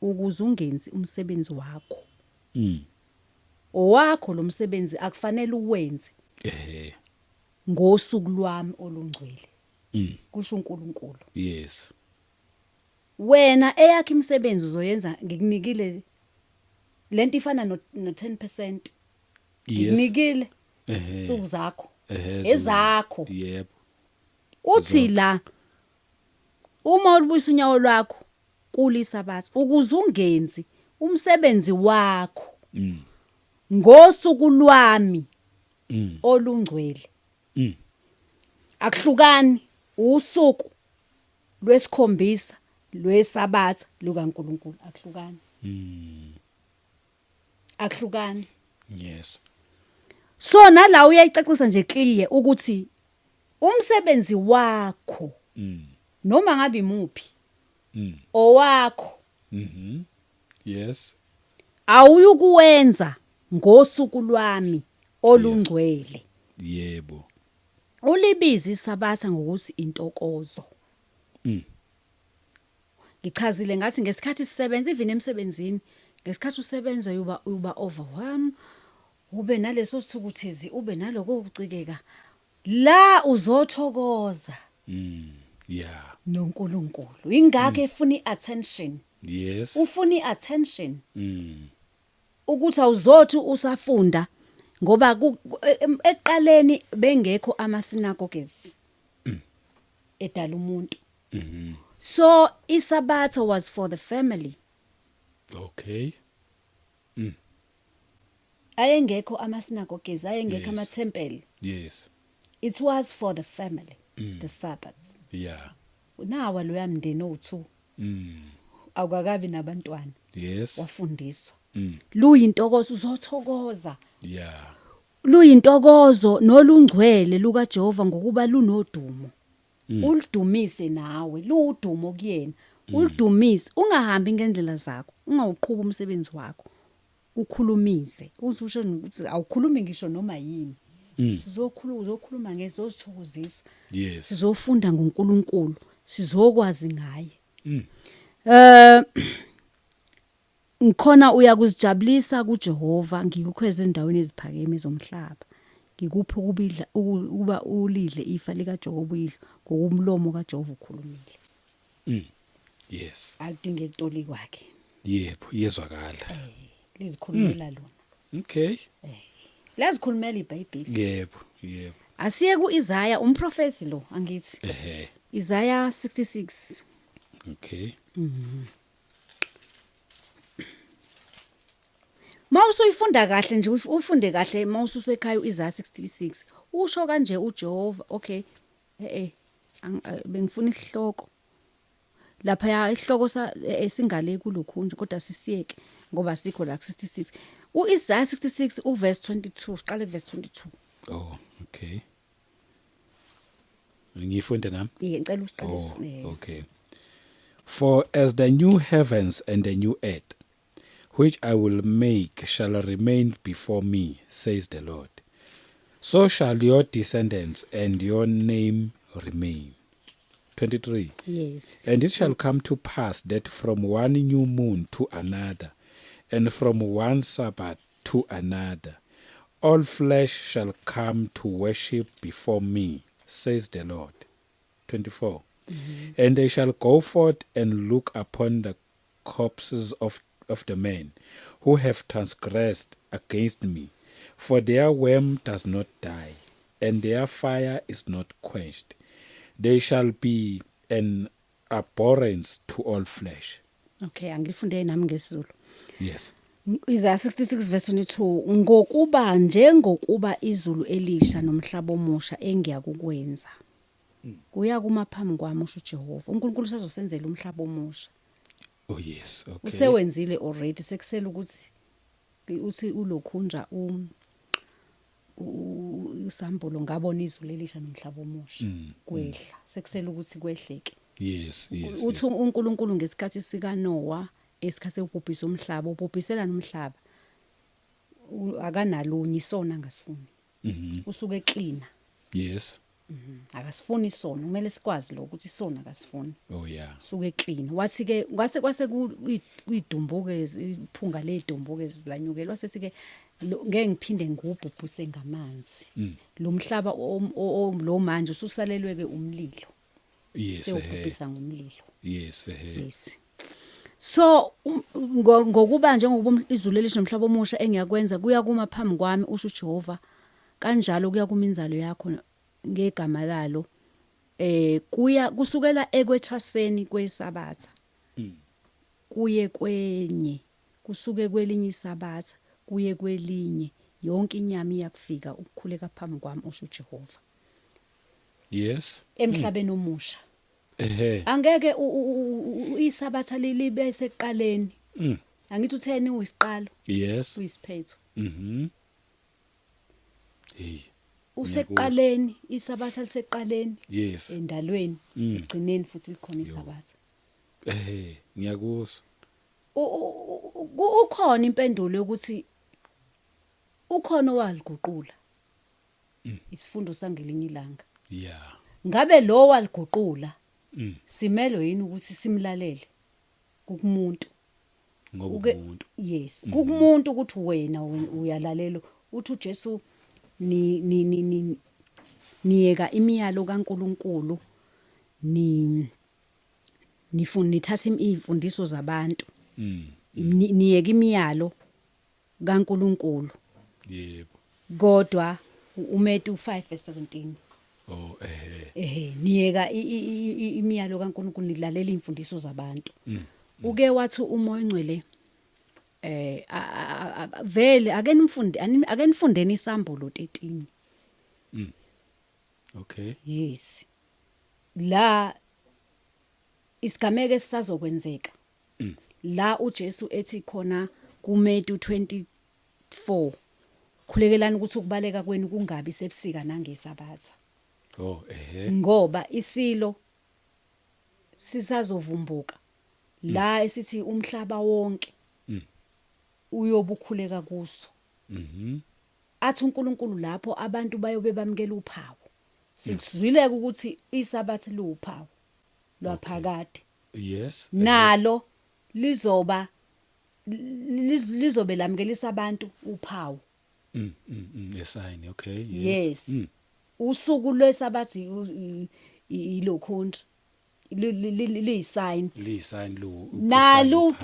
ukuze ungenzi umsebenzi wakho, owakho lo msebenzi akufanele uwenze ngosuku lwami olungcwele, kusho uNkulunkulu. Wena eyakho imisebenzi uzoyenza, ngikunikile lento ifana no 10%. Ngikunikile insuku zakho, ezakho. Uthi la, uma ulibuyisa unyawo lwakho kulisabatha ukuze ungenzi umsebenzi wakho ngosuku lwami olungcwele. Akuhlukani usuku lwesikhombisa. lwesabatha lukaNkuluNkulu. Akuhlukani, akuhlukani. So nala uyayicacisa nje clear ukuthi umsebenzi wakho, noma ngabe imuphi, owakho, awuyukuwenza ngosuku lwami olungcwele. Ulibiza isabatha ngokuthi intokozo. Ngichazile ngathi ngesikhathi sisebenza, even emsebenzini, ngesikhathi usebenza uba overwhelmed, ube naleso sithukuthezi, ube naloko kucikeka. La uzothokoza noNkulunkulu. Ingakho efuna iattention. Ufuna iattention. Ukuthi awuzothi usafunda, ngoba ekuqaleni bengekho ama synagogues edala umuntu. So isabatha was for the family. Ayengekho ama synagogues, ayengekho ama temple. It was for the family, the Sabbath. Nawa loya mndeni owu2. Awukakabi nabantwana. Wafundiswa. Luyintokozo, uzothokoza. Luyintokozo nolungcwele lukaJehova, ngokuba lunodumo. Ulidumise nawe, ludumo kuyena. Ulidumise, ungahambi ngendlela zakho, ungawuqhuba umsebenzi wakho. Ukhulumise, uzusho ukuthi awukhulumi ngisho noma yini. Sizokhuluma, uzokhuluma ngezozithokozisa. Sizofunda ngoNkulunkulu, sizokwazi ngaye. Ngikhona uyakuzijabulisa kuJehova, ngikukhweze endaweni eziphakeme zomhlaba. Ngikuphe ukubidla ukuba ulidle ifa likaJehova uyidle, ngokumlomo kaJehova ukhulumile. Alidinge kutoli kwakhe. Yebo, iyezwakala. Lizikhulumela lona. Lazikhulumela iBhayibheli. Yebo, yebo. Asiye kuIsaya, umprofeti lo, angithi. Isaiah 66. Mawusuyifunda kahle nje, ufunde kahle mawususekhaya uIsaiah 66. Usho kanje uJehova, okay. Bengifuna isihloko. Lapha ya isihloko sa singale kulokhu nje, kodwa sisiyeke ngoba sikho la 66. UIsaiah 66 uverse 22, siqale kuverse 22. Oh, okay. Ngifunde nami? Yebo, ngicela usiqalise. Oh, okay. For as the new heavens and the new earth, which I will make, shall remain before me, says the Lord, so shall your descendants and your name remain. 23. And it shall come to pass that from one new moon to another, and from one Sabbath to another, all flesh shall come to worship before me, says the Lord. 24. And they shall go forth and look upon the corpses of the men who have transgressed against me, for their worm does not die, and their fire is not quenched. They shall be an abhorrence to all flesh. Okay, angilifunde nami ngesiZulu. Yes. Isaiah 66 verse 22, ngokuba njengokuba izulu elisha nomhlaba omusha engiyakukwenza, kuya kuma phambi kwami, usho uJehova. uNkulunkulu usazosenzela umhlaba omusha. Oh yes, okay. Usewenzile already, sekusela ukuthi uthi ulokhunja usambulo, ngabona izulu elisha nomhlaba omusha kwehla, sekusela ukuthi kwehleke. Uthi uNkulunkulu ngesikhathi sika Noah, esikhathi sekubhubhisa umhlaba, ubhubhisela nomhlaba, akanalunye isona angasifuni. Usuke clean. Akasifuni isono, kumele sikwazi lokho ukuthi isono akasifuni. Suke clean. Wathi ke kwase kwase kuyidumbuke, iphunga lezidumbuke zilanyukela, wasethi ke ngeke ngiphinde ngubhubhuse ngamanzi. Lo mhlaba lo manje ususalelwe ke umlilo. Sewubhubhisa ngomlilo. Yes. So ngokuba njengokuba izulu elisha nomhlaba omusha engiyakwenza kuya kuma phambi kwami, usho uJehova, kanjalo kuya kuma inzalo yakho ngegama lalo, kuya kusukela ekwethwaseni kwesabatha kuye kwenye, kusuke kwelinye isabatha kuye kwelinye, yonke inyama iyakufika ukukhuleka phambi kwami, usho uJehova. Emhlabeni omusha. Angeke isabatha libe sekuqaleni. Angithi utheni uyisiqalo? Yes. Uyisiphetho. Hey. Usekuqaleni, isabatha liseqaleni. Yes. Endalweni, egcineni futhi likhona isabatha. Ngiyakuzwa. Ukhona impendulo yokuthi ukhona owaliguqula. Isifundo sangelinye ilanga. Yeah. Ngabe lo waliguqula simelwe yini ukuthi simlalele kukumuntu? Ngoba umuntu. Yes, kukumuntu ukuthi wena uyalalela. Uthi uJesu ni ni ni niyeka imiyalo kaNkuluNkulu, ni nifuna nithatha imfundiso zabantu. Niyeka imiyalo kaNkuluNkulu. Yebo. Kodwa uMatthew 5:17. Oh niyeka imiyalo kaNkuluNkulu, nilalela imfundiso zabantu. Uke wathi uMoya oNgcwele vele ake nimfunde, ake nifundeni isambulo 13. Okay. Yes. La isigameko esisazokwenzeka. La uJesu ethi khona kuMatthew 24, khulekelani ukuthi ukubaleka kwenu kungabi sebusika nangesabatha. Oh Ngoba isilo sisazovumbuka. La esithi umhlaba wonke uyobukhuleka kuso. Athi uNkulunkulu lapho abantu bayobe bamkela uphawu. Sikuzwileke ukuthi isabatha liwuphawu lwaphakade. Yes. Nalo lizoba lizobe lamkelisa abantu uphawu. A sign, okay. Yes. Usuku lwesabathi ilokhonje liyisign. Liyisign lo. Nalo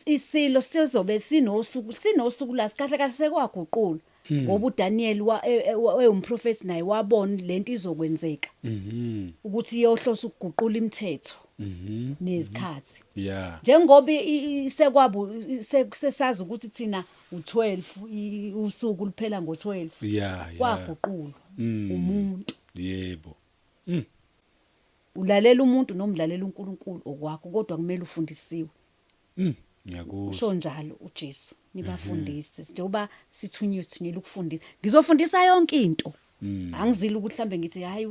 isilo sizobe sinosuku la kahle kahle sekwaguqulwa. Ngoba uDaniel ewumprofeti naye wabona lento izokwenzeka. Ukuthi iyohlosa ukuguqula imithetho. Nezikhathi. Yeah. Njengoba sekwabu sesazi ukuthi thina u12 usuku luphela ngo12. Yeah, yeah. Kwaguqulwa umuntu. Yebo. Ulalela umuntu noma ulalela uNkulunkulu okwakho, kodwa kumele ufundisiwe. Ngiyakuzwa. Usho njalo uJesu, nibafundise. Njengoba sithunyiwe, sithunyelwe ukufundisa. Ngizofundisa yonke into. Angizili ukuthi mhlambe ngithi hayi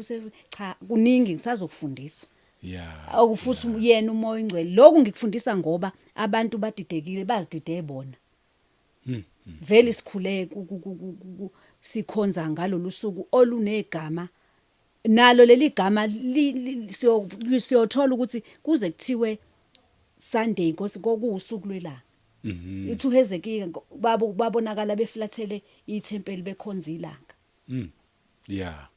cha, kuningi ngisazokufundisa. Yeah. Okufuthi yena uMoya oNgcwele. Lokhu ngikufundisa ngoba abantu badidekile, bazidide bona. Vele sikhule sikhonza ngalolu suku olunegama. Nalo leli gama siyothola ukuthi kuze kuthiwe Sunday Nkosi kokuwusuku lwelanga. Ithi uHezekiya babonakala beflathele ithempeli bekhonza ilanga. Yeah.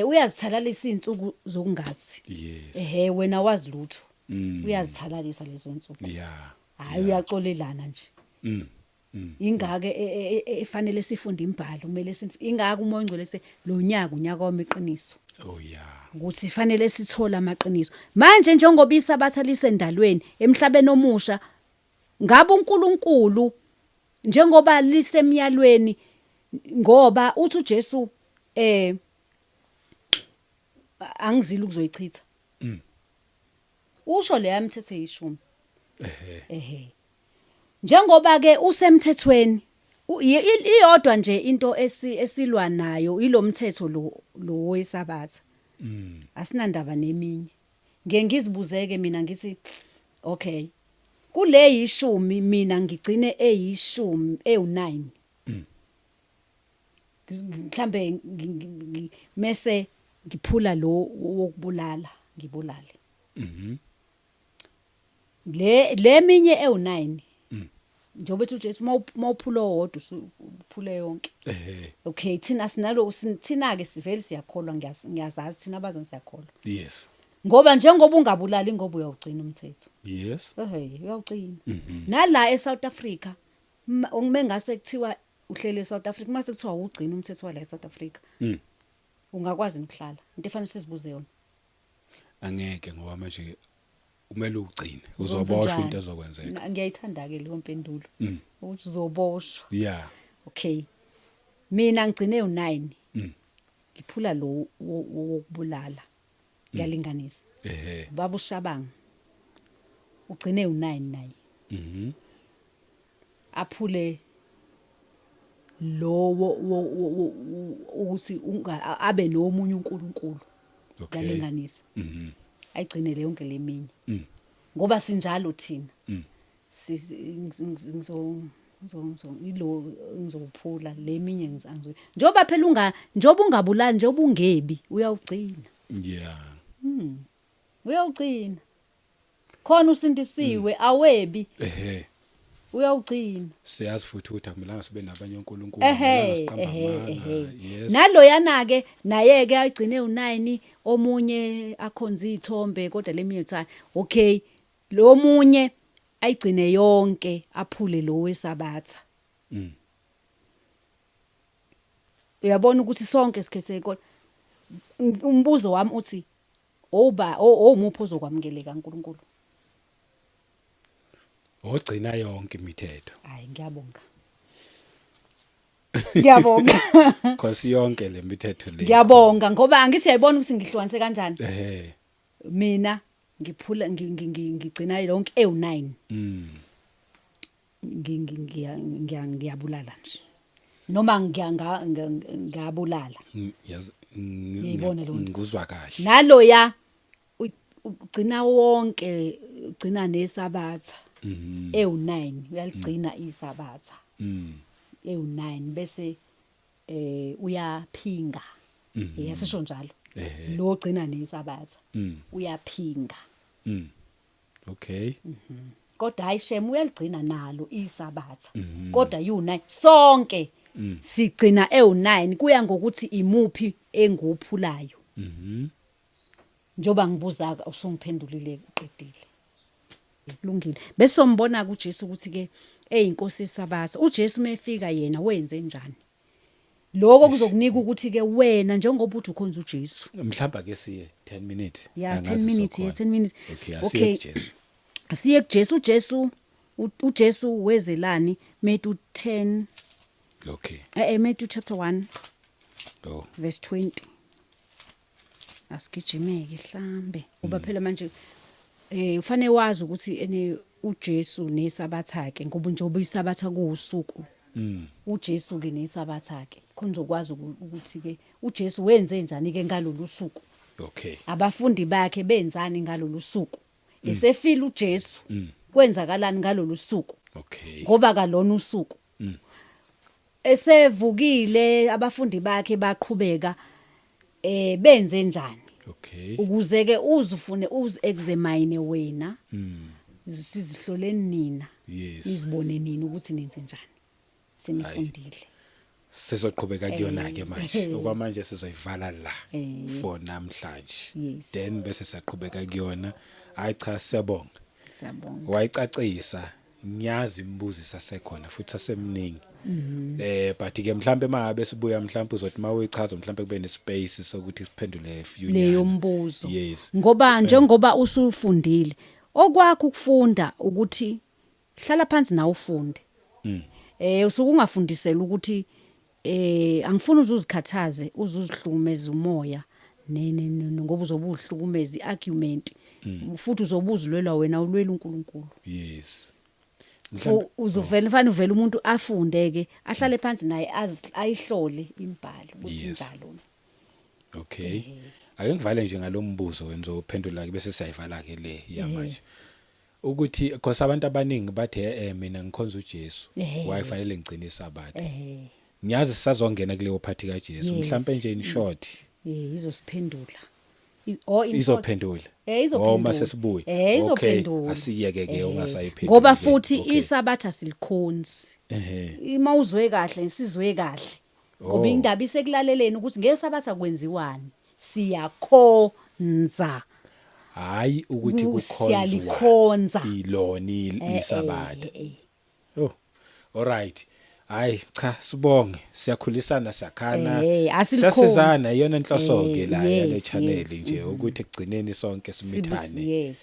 Uyazithalalisa izinsuku zokungazi. Yes. Wena wazi lutho. Uyazithalalisa lezo nsuku. Yeah. Hayi uyaxolelana nje. Ingake efanele sifunde imbhalo, kumele ingake uMoya oNgcwele se lo nyaka unyaka wamiqiniso. Oh yeah. Ukuthi fanele sithole amaqiniso. Manje njengoba isabatha lisendalweni emhlabeni omusha, ngabe uNkulunkulu njengoba lisemyalweni, ngoba uthi uJesu angizile ukuzoyichitha. Usho leya mithetho eyishumi. Njengoba ke usemthethweni, iyodwa nje into esilwa nayo ilomthetho lo wesabatha. Asinandaba neminye. Ngeke ngizibuzeke mina ngithi okay, kule yishumi mina ngigcine eyishumi ewu9. Mhlambe mese ngiphula lo wokubulala, ngibulale. Le minye ewu9. Njengoba ethi uJesu mawuphula owodwa uphule yonke. Okay, thina sinalo, thina ke sivele siyakholwa, ngiyazazi thina abazona siyakholwa. Yes. Ngoba njengoba ungabulali ngoba uyawugcina umthetho. Yes. Uyawugcina. Nala eSouth Africa mengase kuthiwa uhlele eSouth Africa, mase kuthiwa ugcina umthetho wala eSouth Africa. Ungakwazi ukuhlala. Into efanele sizibuze yona. Angeke, ngoba manje kumele ugcine, uzoboshwa into ezokwenzeka. Ngiyayithanda ke leyo mpendulo. Ukuthi uzoboshwa. Yeah. Okay. Mina ngigcine u9. Ngiphula lo wokubulala. Ngiyalinganisa. Ubaba uShabanga ugcine u9 naye. Aphule lowo ukuthi abe nomunye uNkulunkulu. Ngiyalinganisa. Ayigcine le yonke leminye. Ngoba sinjalo thina. Ngizo ngizo ilo ngizophula leminye ngizangizo. Njoba phela unga njoba ungabulali, njoba ungebi, uyawugcina. Uyawugcina. Khona usindisiwe, awebi. Uyawugcina. Siyazi futhi ukuthi akumelanga sibe nabanye onkulunkulu, akumelanga siqamba amanga. Naloyana ke naye ke agcine u9, omunye akhonza izithombe, kodwa leminye uthi okay, lo munye ayigcine yonke, aphule lo wesabatha. Uyabona ukuthi sonke sikhethe, kodwa umbuzo wami uthi oba omuphi ozokwamukeleka uNkulunkulu? Ogcina yonke imithetho. Hayi, ngiyabonga. Ngiyabonga. Cause yonke le mithetho le. Ngiyabonga, ngoba angithi uyayibona ukuthi ngihlukanise kanjani. Mina ngiphula ngigcina yonke ewu9. Ngiyabulala nje. Noma ngiyabulala. Yazi. Ngiyayibona leyo nto. Ngikuzwa kahle. Naloya ugcina wonke, ugcina nesabatha. Ewu9 uyaligcina isabatha. Ewu9 bese uyaphinga. Yasisho njalo. Lo gcina nesabatha. Uyaphinga. Okay. Kodwa hayi shem, uyaligcina nalo isabatha. Kodwa u9 sonke sigcina ewu9, kuya ngokuthi imuphi enguphulayo. Njoba ngibuza usungiphendulile, uqedile. Kulungile. Bese sombona kuJesu ukuthi ke eyinkosi yesabatha. uJesu mefika yena wenze njani? Lokho kuzokunika ukuthi ke wena njengoba uthi ukhonza uJesu. Mhlamba ke siye 10 minutes. Yeah, 10 Angazi minutes, yeah, sokhona. 10 minutes. Okay, asiye kuJesu. Siye kuJesu. uJesu uJesu wezelani? Matthew 10. Matthew chapter 1. Oh. Verse 20. Asigijimeke hlambe. Ngoba phela manje ufanele wazi ukuthi ene uJesu nesabatha ke, ngoba njengoba isabatha kuusuku. uJesu ke nesabatha ke. Khona uzokwazi ukuthi ke uJesu wenze njani ke ngalolu suku. Abafundi bakhe benzani ngalolu suku? Esefile uJesu. Kwenzakalani ngalolu suku? Ngoba kalona usuku. Esevukile abafundi bakhe baqhubeka benze njani? Ukuze ke uzufune uzi-examine wena. Sizihloleni nina. Nizibone nini ukuthi nenze njani. Senifundile. Sizoqhubeka kuyona ke manje. Okwamanje sizoyivala la for namhlanje. Then bese siyaqhubeka kuyona. Hayi cha, siyabonga. Siyabonga. Wayicacisa. Ngiyazi imibuzo isasekhona futhi sasemningi. But ke mhlambe mangabe sibuya, mhlambe uzothi mawuyichaza, mhlambe kube nespace sokuthi siphendule few leyo nyana. mbuzo. Yes. Ngoba njengoba usufundile, okwakho ukufunda ukuthi hlala phansi nawe ufunde. Usuke ungafundisela ukuthi angifuni uzuzikhathaze, uzuzihlukumeza umoya ngoba uzobe uhlukumeza iargument. Futhi uzobuzilwela wena, ulwela uNkulunkulu. Uzovela mfana, uvela umuntu afunde ke, ahlale phansi naye ayihlole imibhalo ukuthi injalo. Okay. Ake ngivale nje ngalombuzo wena, uzophendula ke bese siyayivala ke le yamanje. Ukuthi because abantu abaningi bathi mina ngikhonza uJesu, why kufanele ngigcine isabatha? Ngiyazi sisazongena kuleyo part kaJesu. Mhlambe nje in short. Izosiphendula. Oh, in short. Izophendula. Izophendula. Oh, mase sibuye. Izophendula. Asiyeke ke ungasayiphenduli. Ngoba futhi isabatha silikhonzi. Ima uzwe kahle, sizwe kahle. Ngoba indaba isekulaleleni ukuthi ngesabatha kwenziwani. Siyakhonza. Hayi ukuthi kukhonzwa. Siyalikhonza. Ilona isabatha. Oh. All right. Hayi cha, sibonge. Siyakhulisana, siyakhana. Asilikhonzi. Siyasizana, iyona inhloso ke la yale channel nje, ukuthi ekugcineni sonke simithane.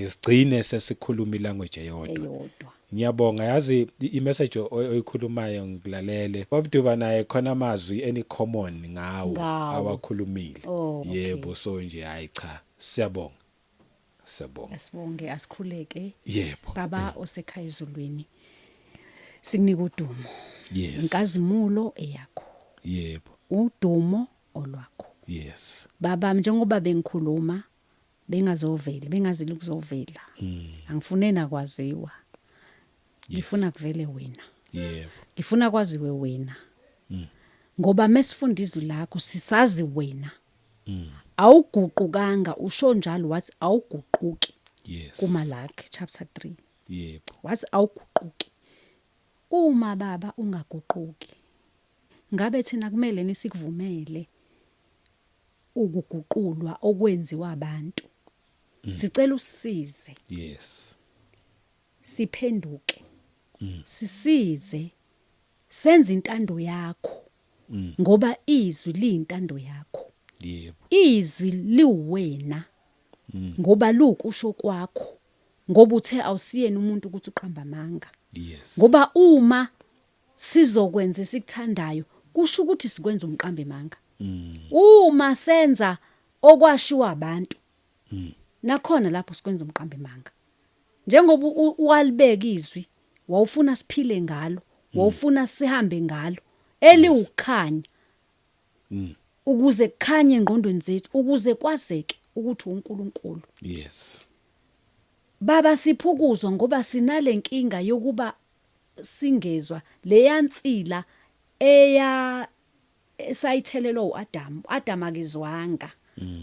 Sigcine sesikhuluma ilanguage eyodwa. Eyodwa. Ngiyabonga, yazi i-message oyikhulumayo ngikulalele. Babduba naye khona amazwi any common ngawo Ngawo. awakhulumile. Oh, okay. Yebo, so nje hayi cha, siyabonga. Siyabonga. Asibonge, asikhuleke. Yebo. Baba osekhaya ezulwini, sikunika udumo. Inkazimulo eyakho. Udumo olwakho. Baba, njengoba bengikhuluma bengazovela, bengazile ukuzovela. Angifune nakwaziwa. Ngifuna kuvele wena. Ngifuna kwaziwe wena. Ngoba mesifunda izwi lakho sisazi wena. Awuguqukanga, usho njalo wathi awuguquki. KuMalaki chapter 3. Wathi awuguquki. Uma baba ungaguquki, ngabe thina kumele nisikuvumele ukuguqulwa okwenziwa abantu. Sicela usisize. Siphenduke. Sisize senze intando yakho. Ngoba izwi liyintando yakho. Izwi liwena. Ngoba lukusho kwakho. Ngoba uthe awusiyena umuntu ukuthi uqamba amanga. Ngoba uma sizokwenza esikuthandayo kusho ukuthi sikwenza umqambi manga. Uma senza okwashiwa abantu, nakhona lapho sikwenza umqambi manga. Njengoba walibeka izwi, wawufuna siphile ngalo, wawufuna sihambe ngalo, eliwukhanya. Ukuze kukhanye engqondweni zethu, ukuze kwazeke ukuthi uNkulunkulu. Baba, siphukuzwa ngoba sinalenkinga yokuba singezwa leyansila eya esayithelelwa uAdam. Adam akezwanga,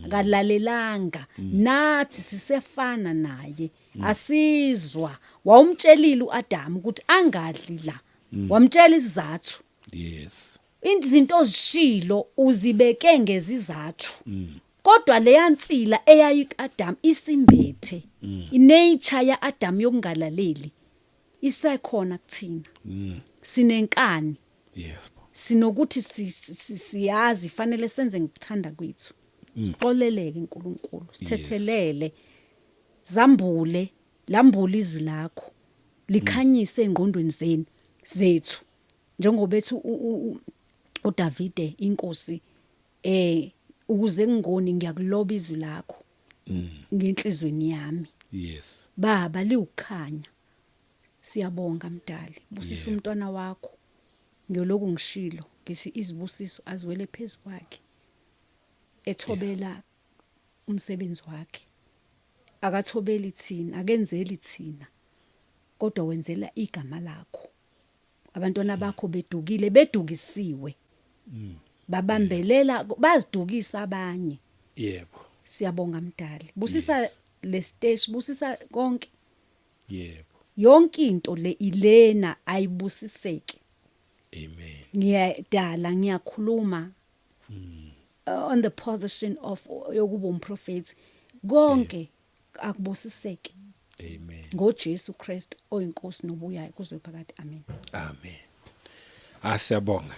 akalalelanga, nathi sisefana naye, asizwa. Wawumtshelile uAdam ukuthi angadli la, wamtshela isizathu. Izinto ozishilo uzibeke ngezizathu. Kodwa leyansila eyayikuAdam isimbethe, inature yaAdam yokungalaleli isekhona kuthina. Sinenkani. Sinokuthi siyazi fanele senze ngikuthanda kwethu. Sixoleleke uNkulunkulu, sithethelele. Zambule, lambule izwi lakho. Likhanyise engqondweni zenu zethu. Njengoba ethi uDavide inkosi, ukuze ngingoni ngiyakuloba izwi lakho ngenhlizweni yami. Baba, liwukhanya. Siyabonga mdali, busisa umntwana wakho. Ngiyoloku ngishilo ngithi izibusiso aziwele phezukwakhe. Ethobela umsebenzi wakhe. Akathobeli thina, akenzeli thina, kodwa wenzela igama lakho. Abantwana bakho bedukile, bedukisiwe. Babambelela, bazidukisa abanye. Siyabonga mdali. Busisa le stage, busisa konke. Yonke into le ilena ayibusiseke. Amen. Ngiyadala, ngiyakhuluma. On the position of yokuba umprofeti. Konke akubusiseke. Amen. NgoJesu Kristu oyinkosi nobuyayo kuze phakade. Amen. Amen. Asiyabonga.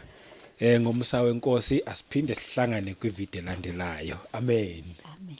Ngomusa wenkosi asiphinde sihlangane kwivideo elandelayo. Amen. Amen.